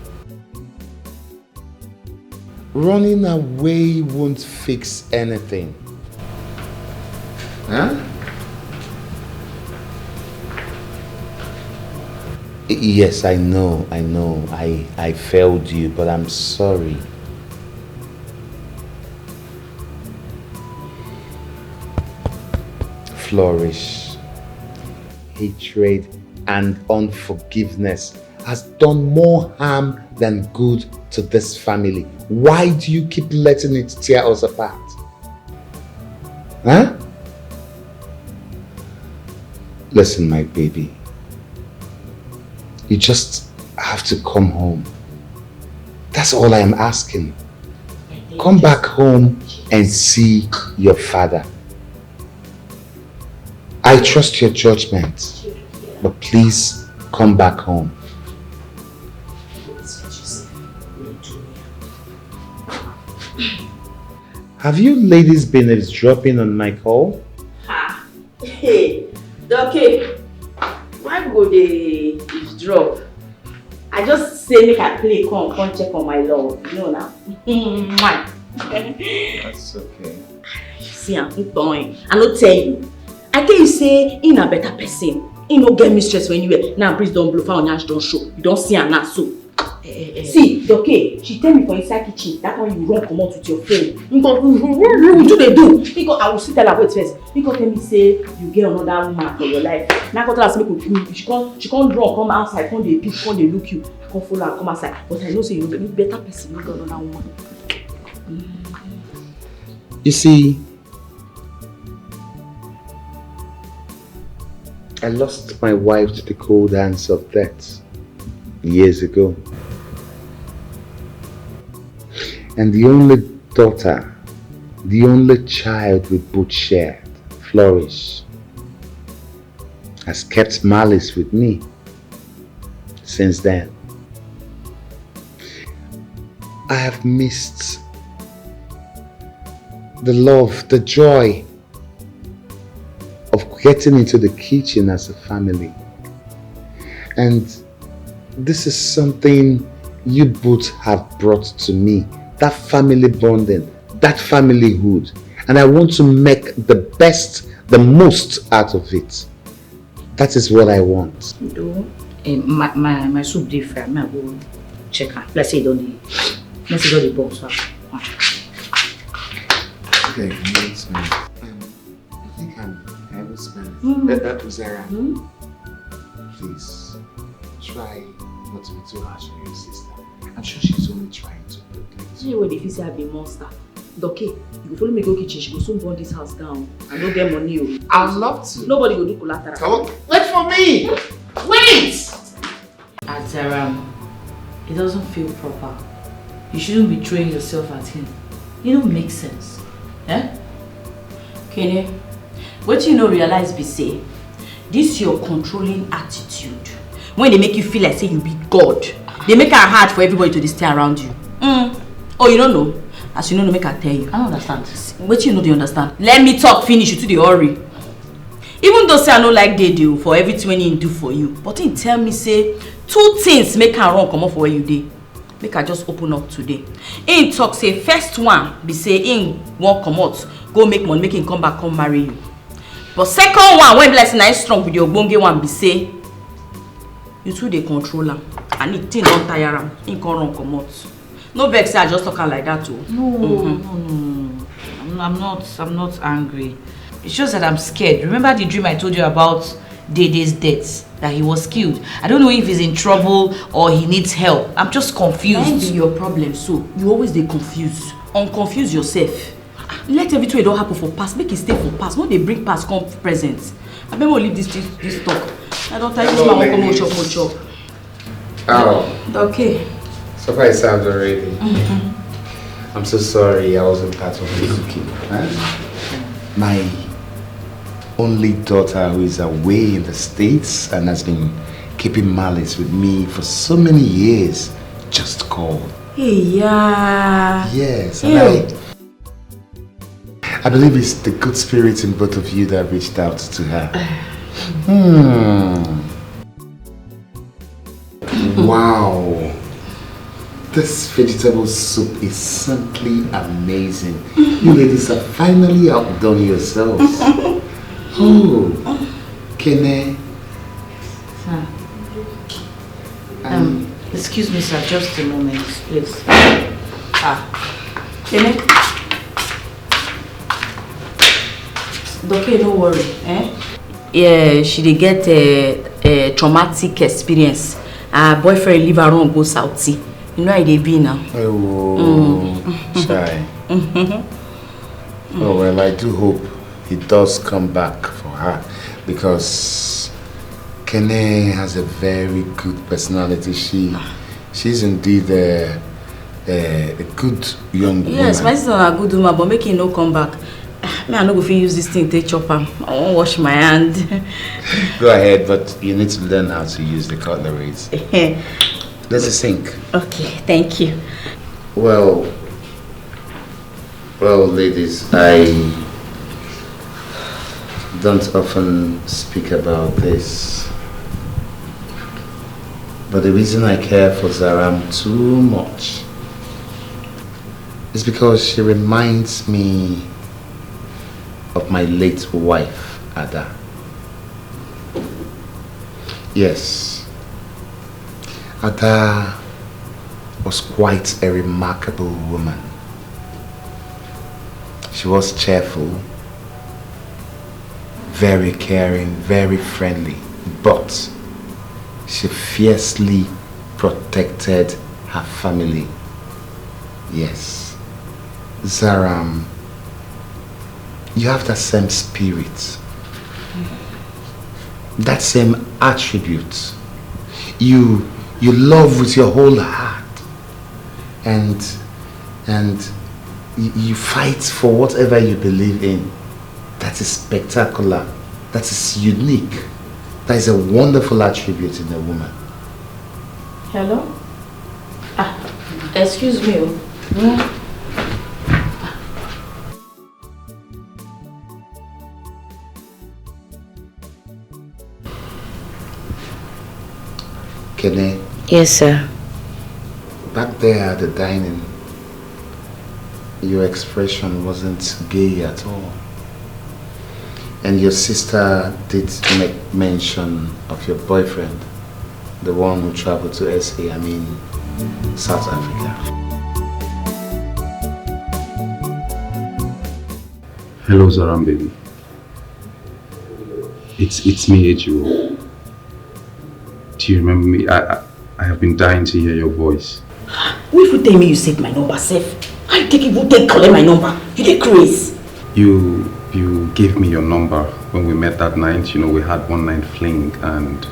Running away won't fix anything. Huh? Yes, I know, I know. I, I failed you, but I'm sorry. Flourish. Hatred and unforgiveness has done more harm than good to this family. Why do you keep letting it tear us apart? Huh? Listen, my baby. You just have to come home. That's all I am asking. Come back home and see your father. I trust your judgment, but please come back home. Have you ladies been eavesdropping on my call? Ha! Hey, Doke, why go dey eavesdrop? I just say make I play come, come check on my love. You know now. Mwah. That's okay. See am, who born? I no tell you. I tell you say he na better person. He no get mistress for anywhere. Now breeze don blow, fire on ash don show. You don see am now so. Eh, eh, eh. See, Doke, she tell me for inside kitchen, that one you run comot with your phone. Nko, you do dey do. Nko, I will still tell her wait first. He come tell me say you get another woman for your life. Now come tell her say make we, she come, she come run come outside, come dey peep, come dey look you. I come follow her come outside, but I know say you no be better person, you get another woman. You see, I lost my wife to the cold hands of death years ago. And the only daughter, the only child we both shared, Flourish, has kept malice with me since then. I have missed the love, the joy, getting into the kitchen as a family. And this is something you both have brought to me, that family bonding, that familyhood. And I want to make the best, the most out of it. That is what I want. Though, eh, my, my, my soup dey fry, me I go check am. Let's say e don dey, let's say e don dey boil, so I go. Okay, next one. Um, I think I'm, I will spend. Mm. That, that was Zara. Mm. Please, try not to be too harsh on your sister. I'm sure she's only trying to protect you. You know they feel say I be monster. Doke, you go follow me go kitchen, she go soon burn this house down. I no get money o. I'd love to. Nobody go do collateral. Come on. Wait for me! Wait! Azaram, it doesn't feel proper. You shouldn't be throwing yourself at him. It don't make sense. Eh? Kene, what you no realize be say, this your controlling attitude, when they make you feel like say you be God, they make it hard for everybody to dey stay around you. Mm. Oh, you don't know? As you no know, make I tell you. I don't understand. What you no dey understand? Let me talk finish, you too dey hurry. Even though say I no like Dede o for everything wey he do for you, but he tell me say two things make am run comot for where you dey. Make I just open up today. He talk say first one be say he wan comot go make money, make him come back come marry you. But second one, wey be like say na him strong with the ogbonge one, be say you too dey control am, and the thing don tire am, he come run comot. No vex say I just talk am like that o. No, no, no, no. I'm, I'm not, I'm not angry. It's just that I'm scared. Remember the dream I told you about Dede's death? That he was killed. I don't know if he's in trouble or he needs help. I'm just confused. Na him be your problem, so you always dey confuse. Unconfuse yourself. Let everything wey don happen for past, make e stay for past. No dey bring past come present. Abeg, make we leave this, this, this talk. I don tire this man wan come chop, come chop. Oh. Okay. So far it sounds already. I'm so sorry I wasn't part of the cooking. Huh? My only daughter, who is away in the States and has been keeping malice with me for so many years, just called. Hey, yeah. Yes, and I, I believe it's the good spirit in both of you that reached out to her. Hmm. Wow. This vegetable soup is simply amazing. You ladies have finally outdone yourselves. Oh, Kene. Sir. Um, excuse me, sir, just a moment, please. Ah, Kene. Doke, no worry, eh? Yeah, she dey get a, a traumatic experience. Her boyfriend leave her run go Saudi. You know how e dey be now. Oh, chai. Oh well, I do hope he does come back for her, because Kene has a very good personality. She, she's indeed a, a, a good young woman. Yes, my sister na good woman, but make he no come back. Me, I no go fit use this thing take chop am. I wan wash my hand. Go ahead, but you need to learn how to use the cutleries. There's a sink. Okay, thank you. Well, well, ladies, I don't often speak about this, but the reason I care for Zaram too much is because she reminds me of my late wife, Ada. Yes, Ada was quite a remarkable woman. She was cheerful, very caring, very friendly, but she fiercely protected her family. Yes. Zaram, you have that same spirit, that same attribute. You, you love with your whole heart, and, and y-, you fight for whatever you believe in. That is spectacular. That is unique. That is a wonderful attribute in a woman. Hello? Ah, excuse me. Oh. Yeah. Yes, sir. Back there at the dining, your expression wasn't gay at all. And your sister did make mention of your boyfriend, the one who traveled to S A, I mean, South Africa. Hello, Zaram baby. It's it's me, Ejiwo. Do you remember me? I, I I have been dying to hear your voice. Who even tell me you save my number sef? How you take even take collect my number? You dey craze. You you gave me your number when we met that night. You know, we had one night fling, and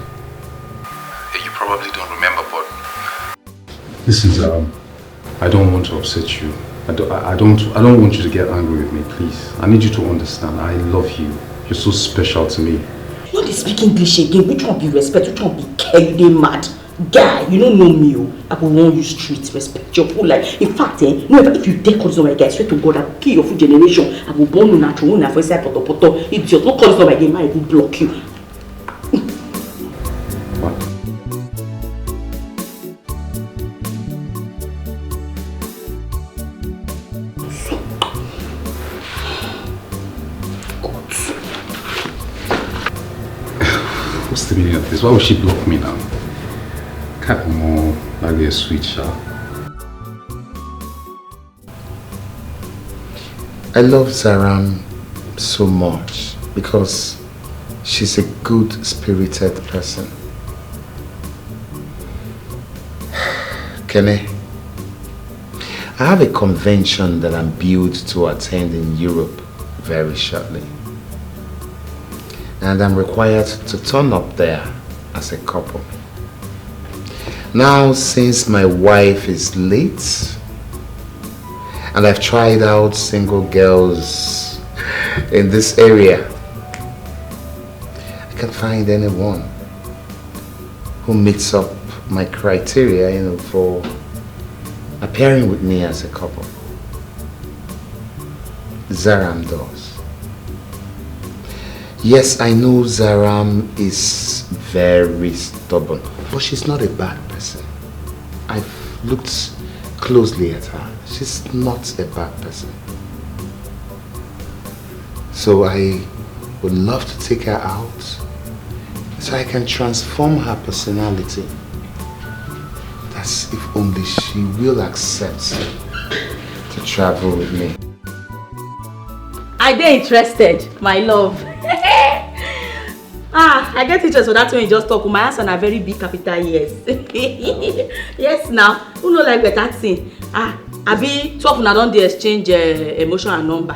you probably don't remember, but listen, um, I don't want to upset you. I don't, I I don't, I don't want you to get angry with me, please. I need you to understand. I love you. You're so special to me. You no dey speak English again. Which one be respect? Which one be care? You dey mad? Guy, you no know me o. I go warn you straight, respect your full life. In fact, eh, no ever, if you dare call this number again, I swear to God, I go kill your full generation. I go burn una, throw una for inside poto poto. Idiot, no call this number again, man, I go block you. What's the meaning of this? Why would she block me now? Can't more like a sweet shot. I love Zaram so much because she's a good-spirited person. Kenny, I have a convention that I'm billed to attend in Europe very shortly. And I'm required to turn up there as a couple. Now, since my wife is late, and I've tried out single girls in this area, I can't find anyone who meets up my criteria, you know, for appearing with me as a couple. Zaram does. Yes, I know Zaram is very stubborn, but she's not a bad person. I've looked closely at her. She's not a bad person. So I would love to take her out so I can transform her personality. That's if only she will accept to travel with me. I dey interested, my love. Ah, I get interest for that one you just talk. My answer na very big capital yes. Yes now, who no like better thing? Ah, abi two of una don dey exchange uh, emotion and number.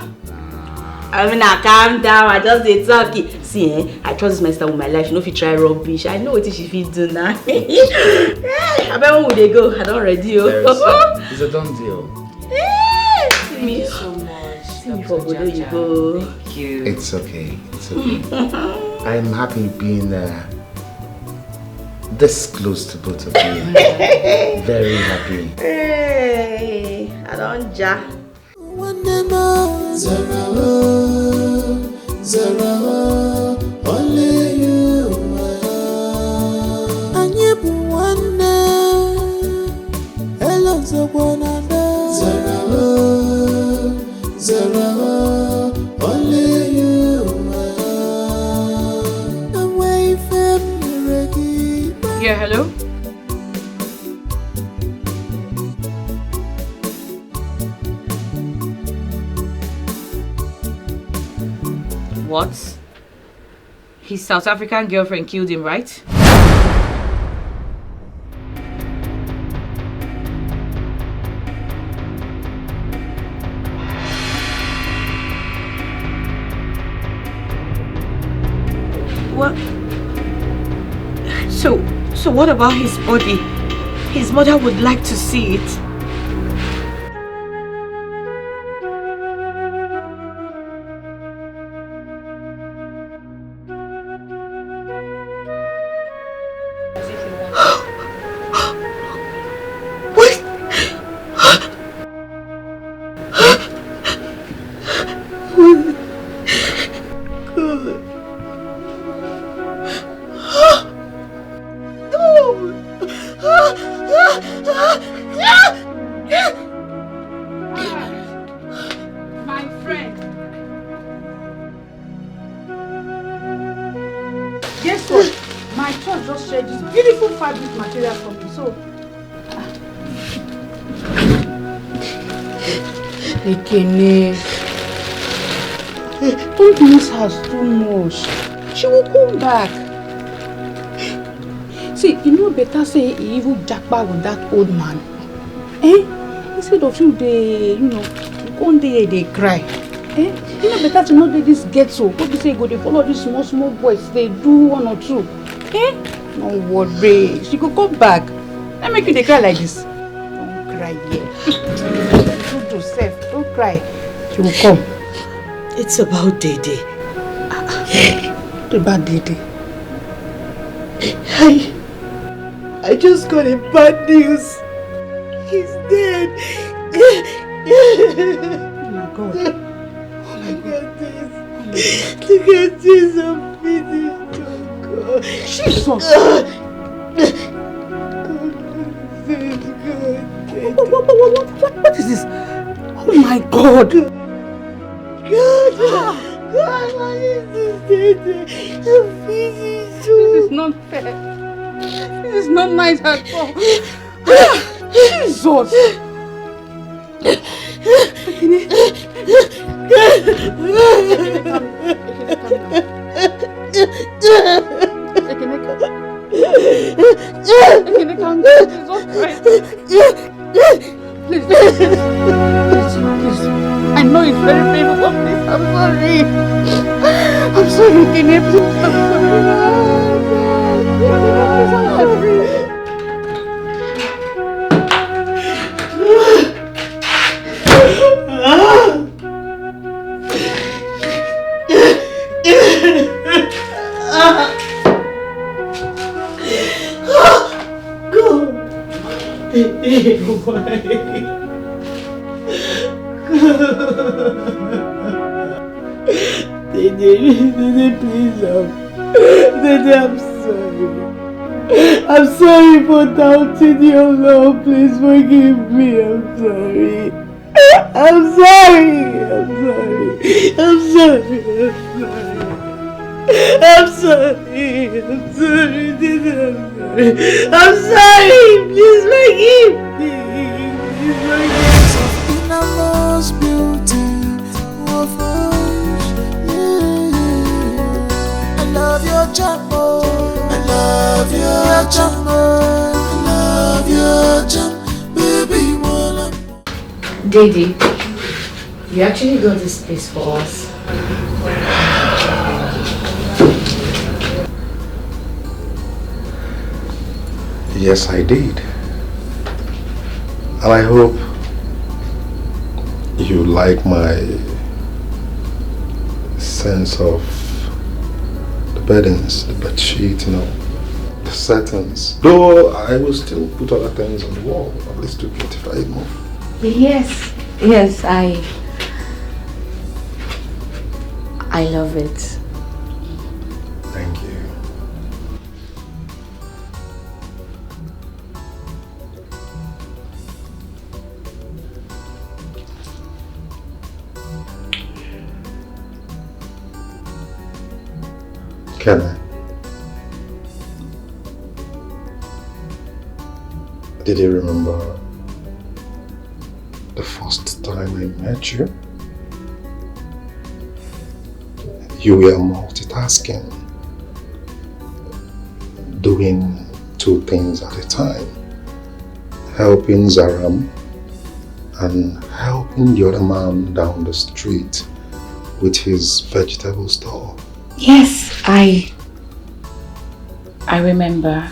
I mean, I calm down, I just dey talk. See, eh, I trust this my sister with my life. She no fit try rubbish. I know wetin she fit do now. Hey, abeg, when we dey go, I don ready o. There is, uh, it's a done deal. Hey, see me. So much. See me for Obodo Oyibo. Thank you. It's okay. It's okay. I'm happy being uh, this close to both of you. Very happy. Hey, I don ja. Nwanne m o, zara o, zara o, only you, my love. Anyị bụ nwanne, elo nzọkwa na ada. Zara o, zara o, only you, my love. Enweghị ife m mere gị. Yeah, hello? What? His South African girlfriend killed him, right? What? So, so what about his body? His mother would like to see it. My friend. Guess what? My church just shared this beautiful fabric material for me. So, Ekene, don't miss her too much. She will come back. See, e no better say e even japa with that old man. Eh? Instead of you dey, you know, you come dey here dey cry. Eh? E no better to no dey this ghetto. Go be say you go dey follow these small small boys dey do one or two. Eh? No worry, she go come back. Let make you dey cry like this. Don't cry here. Good yourself. Don't cry. She will come. It's about Dede. What about Dede? I, I just got a bad news. He's dead. Oh my God. Oh my God. Look at this. Look at this. I'm finished. Oh God. Jesus. God, what, what, what, what, what, what is this? Oh my God. God. God, what is this? I'm finished. This is not fair. This is not nice at all. Jesus! Ekene. Ekene, calm, Ekene, calm down. Ekene, calm. Ekene, calm down. Jesus Christ. Please, please, please, please. I know it's very painful, but please, I'm sorry. I'm sorry, Ekene. Please, I'm sorry. Please, I'm sorry. God. Dede, Dede, please, um, Dede, I'm sorry. I'm sorry for doubting your love. Please forgive me. I'm sorry. I'm sorry. I'm sorry. I'm sorry. I'm sorry. I'm sorry. I'm sorry. Dede, I'm sorry. I'm sorry. Please forgive me. Please forgive me. Innermost beauty of us. Yeah. I love your charm, oh. I love your charm, oh. I love your charm, baby, wanna. Dede, you actually got this place for us. Yes, I did. And I hope you like my sense of the beddings, the bed sheet, you know, the settings. Though I will still put other things on the wall, at least to beautify it more. Yes, yes, I, I love it. Thank you. Can I? Did you remember the first time I met you? You were multitasking, doing two things at a time, helping Zaram and helping the other man down the street with his vegetable store. Yes, I, I remember.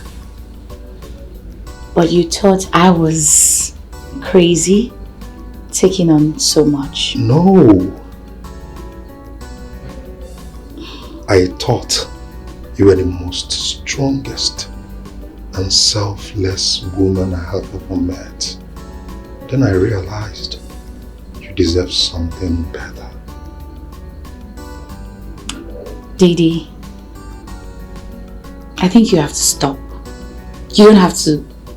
But you thought I was crazy, taking on so much. No. I thought you were the most strongest and selfless woman I have ever met. Then I realized you deserve something better. Dede, I think you have to stop. You don't have to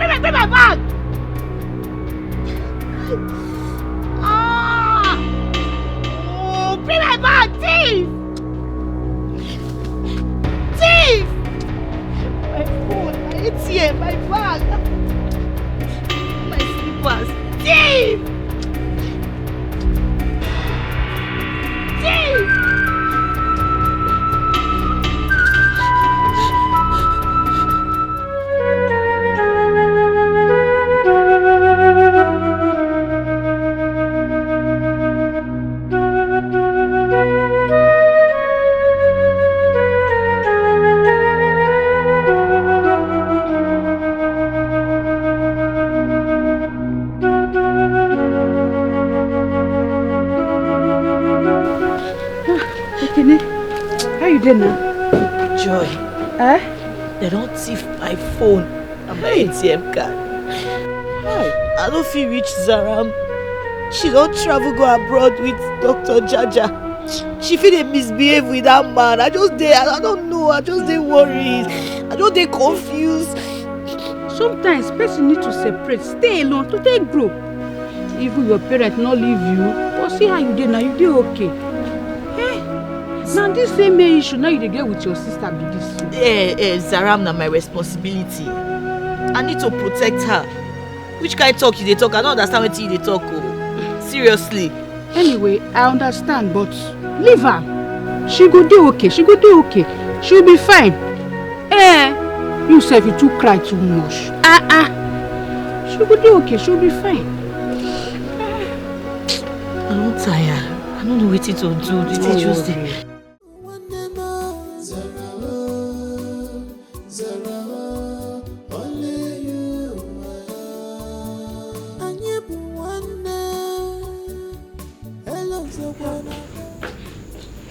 bring my, bring my bag. Ah! Oh, bring my bag, thief! Thief! My phone, my A T M, my bag, my slippers. Thief! Thief! Ekene, how you dey now? Joy, eh? They don't thief my phone and my Hey. A T M card. Hi. I don't feel rich, Zaram. She don't travel go abroad with Doctor Jaja. She feel they misbehave with that man. I just dey, I don't know. I just dey worried. I just dey confused. Sometimes person need to separate, stay alone to take grow. Even your parents not leave you, but see how you dey now, you dey okay. Eh? Now this same main issue now you dey get with your sister be this. So. Eh, eh, Zaram, na my responsibility. I need to protect her. Which kind talk you dey talk? I don't understand what you dey talk. Oh. Seriously. Anyway, I understand, but leave her. She go dey okay. She go dey okay. She'll be fine. Eh, you sef, you too cry too much. Ah ah. She go dey okay. She'll be fine. I don't tire. I don't know what to do. This thing just dey.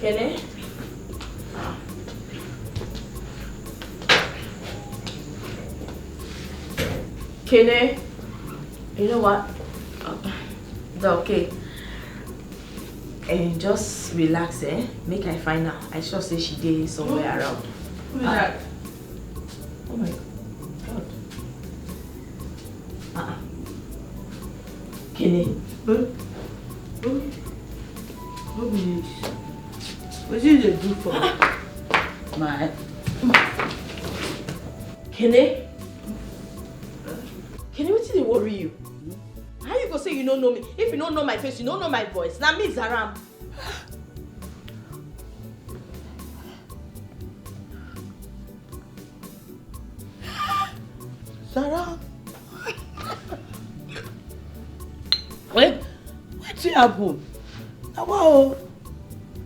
Kene? Kene, you know what? It's okay. And just relax, eh? Make I find out. I sure say she dey somewhere around. Who be that? Oh my God. Uh-uh. Kene. Huh? Who? Who be this? What you dey do for? My. Kene? Kene, wetin dey worry you? How you go say you no know me? If you no know my face, you no know my voice. Na me, Zaram. Zaram. Wait, wetin happen? Na wa o.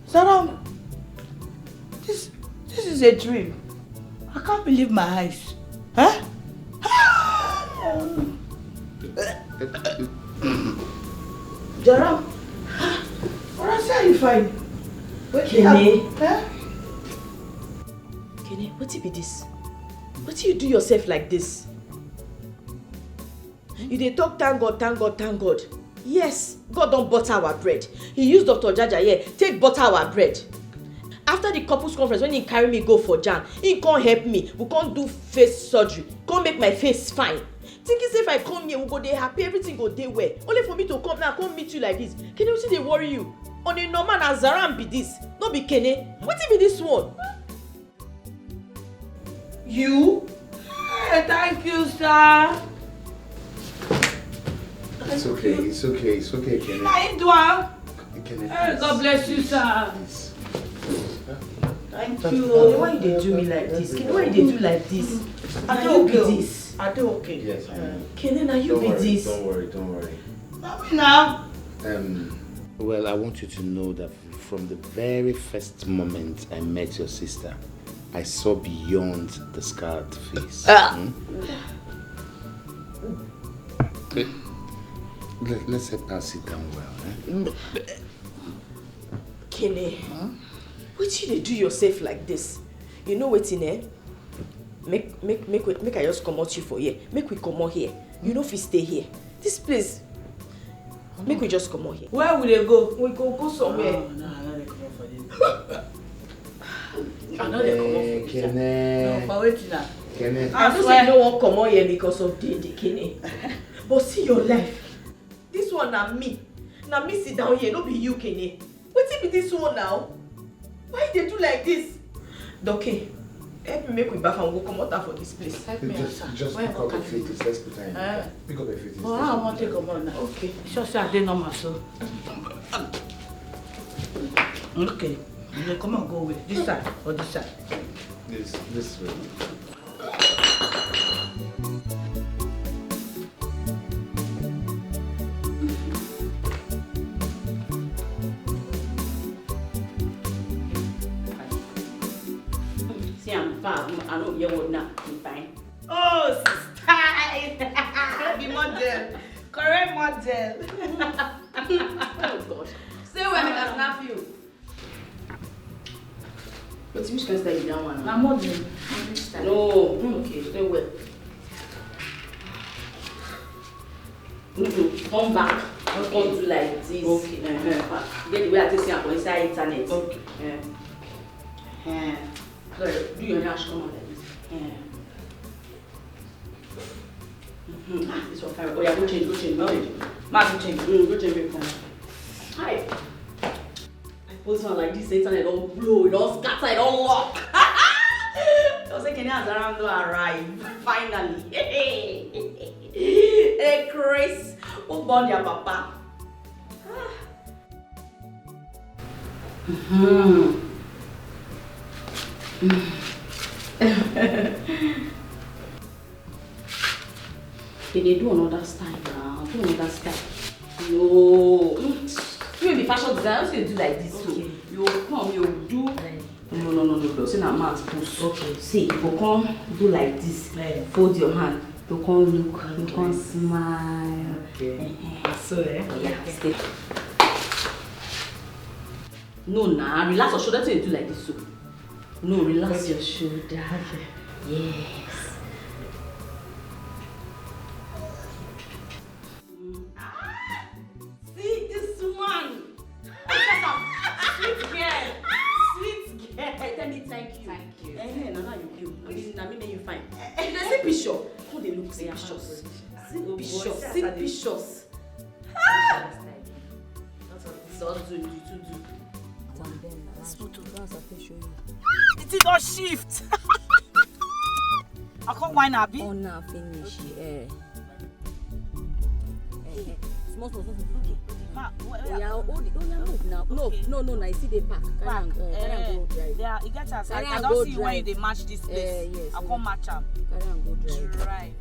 Zaram, this, this is a dream. I can't believe my eyes. Huh? Zaram, Zaram, see how you fine. Wetin happen? Huh? Kene, wetin be this? Wetin you do yourself like this? You dey talk, "Thank God, thank God, thank God." Yes, God don butter our bread. He use Doctor Jaja here take butter our bread. After the couples conference, when he carry me go for jam, he come help me. We come do face surgery, come make my face fine. Thinking say if I come here, we go dey happy, everything go dey well. Only for me to come now, come meet you like this. Kene, wetin dey worry you? On a normal, na Zaram be this, no be Kene. Wetin be this one? You? Hey, thank you, sir. It's okay, it's okay, it's okay, Kene. Na him do am. Kene, hey, God bless you, sir. Please. Thank you. Kene, why you dey do me like this? Kene, why you dey do like this? I dey okay. This. I dey okay. Yes, I know. Kene, na you be this. Don't worry, don't worry, don't worry. Na me now. Um, well, I want you to know that from the very first moment I met your sister, I saw beyond the scarred face. Ah. Hmm? Let, let's help her sit down well. Eh? Kene, wetin you dey do yourself like this? You know wetin, eh? Make, make, make, we, make I just comot you for here. Make we comot here. You no fit stay here. This place, make we just comot here. Where we dey go? We go go somewhere. No, no, I no dey comot for this. I no dey comot for this. Kene. No, for wetin na? Kene. I know say you no wan comot here because of the, the Kene. But see your life. This one na me. Na me sit down here, no be you, Kene. Wetin be this one now? Why you dey do like this? Doke, help me make we baff and we go comot her for this place. Help me, just, sir. Just pick up the fetus, let's put her in. Eh? Pick up the fetus. But how I wan take comot now? Okay. Sure say I dey normal so. Okay. You dey comot go where? This side or this side? This, this way. See, I'm fine. I don't hear what now. I'm fine. Oh, sister. Be model. Correct model. Oh, God. Say when I snap you. But which kind style be that one? Na modern. Modern style. No. Mm, okay, stay well. Mm-mm. Come back. Okay. Come do like this. Okay. Uh-huh. Get the way I take see am for inside internet. Okay. Yeah. Uh-huh. Sorry, do your hair, come on like this. Yeah. Mm-hmm. Ah, this one fine. Oh yeah, go change, go change, go change. Ma, go change. Mm, go change, babe. Hi. I post one like this, internet don blow, e don scatter, e don lock. Don say Kene Azaram don arrive, finally. Hey, Chris, who born their papa? Ah. Mm-hmm. They dey do another style now. Do another style. No. Mm. You be fashion designer. How you do like this? So okay. You come, you do. No, no, no, no, no. Say na mouth pose. Okay. See, you go come do like this. Yeah. Fold your hand. You come look. You come smile. Okay. Eh, eh. So, eh? Yeah, okay. Stay. No, nah. Relax your shoulder. Till you do like this, so. No, relax your shoulder. Okay. Yes. Na me make you fine. You dey see picture? Who dey look? See pictures. See pictures. See pictures. Not on this. Don't do, do, do, do. This photo. That's what I show you. The thing don shift. I can't wine, abi. Oh, now finish. Eh. Eh, eh. Small, small, small, small. Ma, where, where? Oh, yeah, oh, the, oh, yeah, move now. No, okay. No, no, no, I see the park. Carry am, eh, carry am go drive. Yeah, e get as I, I don see why you dey match this place. Eh, yes, I come match am. Carry am go drive. Drive.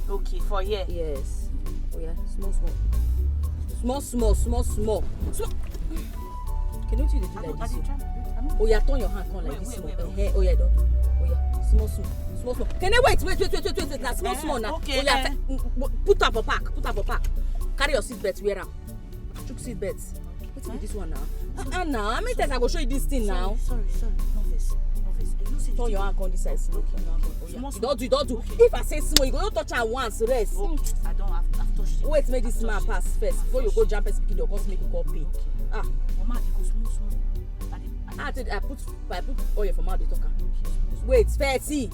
Okay, for here. Yes. Oh, yeah, small, small. Small, small, small, small. Small. Can you do like this? Oh, yeah, turn your hand, come like this. Wait, wait, wait. Eh, oh, yeah, don't. Oh, yeah, small, small, small, small. Can I wait, wait, wait, wait, wait, wait. Now, small, small now. Okay, oh, yeah, eh. Put am for park, put am for park. Carry your seat belt, wear am. Chook seat belt. Wetin be this one now? Ah, ah, now. How many times I go show you this thing now? Sorry, sorry, sorry. No vex, no vex. Turn your hand come this side. Small, small. Oh, yeah. Small, small. You don't do, you don't do. Okay. If I say small, you go touch am once, rest. Okay. I don't have, I've touched it. Wait, make this man pass first. Before you go jump, person pikin, they'll come make you call pay. Okay. Ah. Mama, they go small, small. I dey, I dey, I put, I put oil for mouth, dey talk am. Okay, small, small. Wait, thirty.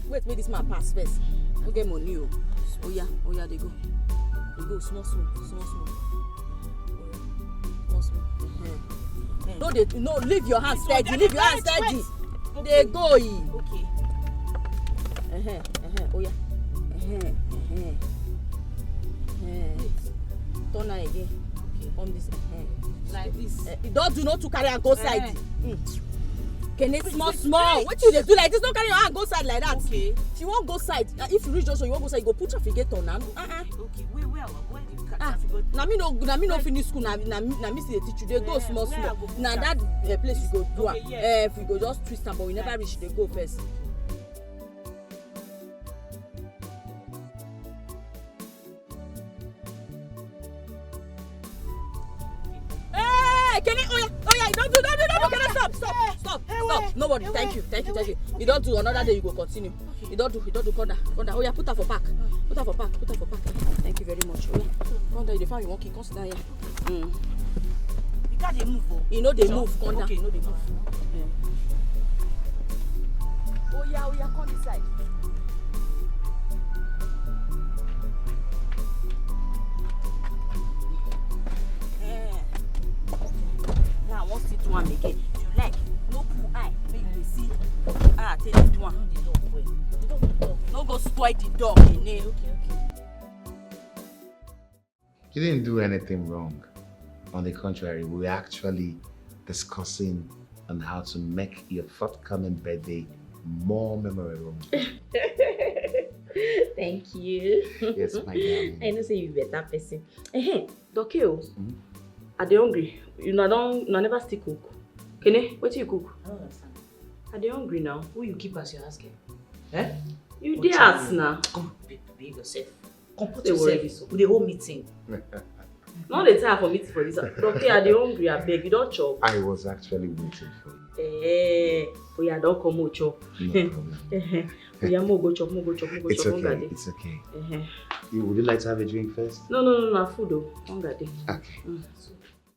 Wait, make this man pass first. No get money o. Oh, yeah, oh, yeah, they go. They go small, small, small, small. Small, small. Uh-huh. No, they, no, leave your hand steady. Leave your hand steady. They go. Okay. Uh-huh, uh-huh. Oh, yeah. Uh-huh, uh-huh. Uh-huh. Turn am again. Okay. Come this. Uh-huh. Like this. Eh, you don't do not to carry and go side. Eh. Mm. Can it small, small? What you dey do like this? Don't carry your hand go side like that. Okay. If you won't go side, uh, if you reach also, you won't go side. You go put traffic gate on now. Uh-uh. Okay, where, where, where do you catch traffic go? Na me no, na me no finish school. Na, na me, na me still dey teach you. They go small, small. Na that, uh, place you go do am. Eh, if you go just twist am, but we never reach. They go first. Hey, can you, oh, yeah, oh, yeah, you don't do, don't do, don't do, can I stop, stop, stop, stop. Nobody, thank you, thank you, thank you. You don't do, another day you go continue. You don't do, you don't do, come down, come down. Oh, yeah, put her for park. Put her for park, put her for park. Thank you very much. Oh, yeah. Come down, you dey find you monkey, come sit down here. Mm. You can't dey move, oh. You know they move, come down. Okay. You know they move. Yeah. Oh, yeah, oh, yeah, come inside. Eh. Now I want to do one again. If you like, no pull eye. Make you see. Ah, take the one. No go spoil the dog. Okay, okay. You didn't do anything wrong. On the contrary, we were actually discussing on how to make your forthcoming birthday more memorable. Thank you. Yes, my darling. I know say you be better person. Ehem, Doc, oh. Hmm? I dey hungry. You na don, you na never still cook. Kene, wetin you cook? I don't understand. I dey hungry now. Who you keep as your house girl? Eh? You dey house now. Come, be-, behave yourself. Comport yourself. We dey hold meeting. No dey tire for meeting for this house. Okay, I dey hungry, abeg. You don chop? I was actually waiting for you. Eh, oh yeah, don come out chop. No problem. Eh, oh yeah, mo go chop, mo go chop, mo go chop. It's okay, it's okay. Eh. You, would you like to have a drink first? No, no, no, no, food o. Hunger dey. Okay. Mm.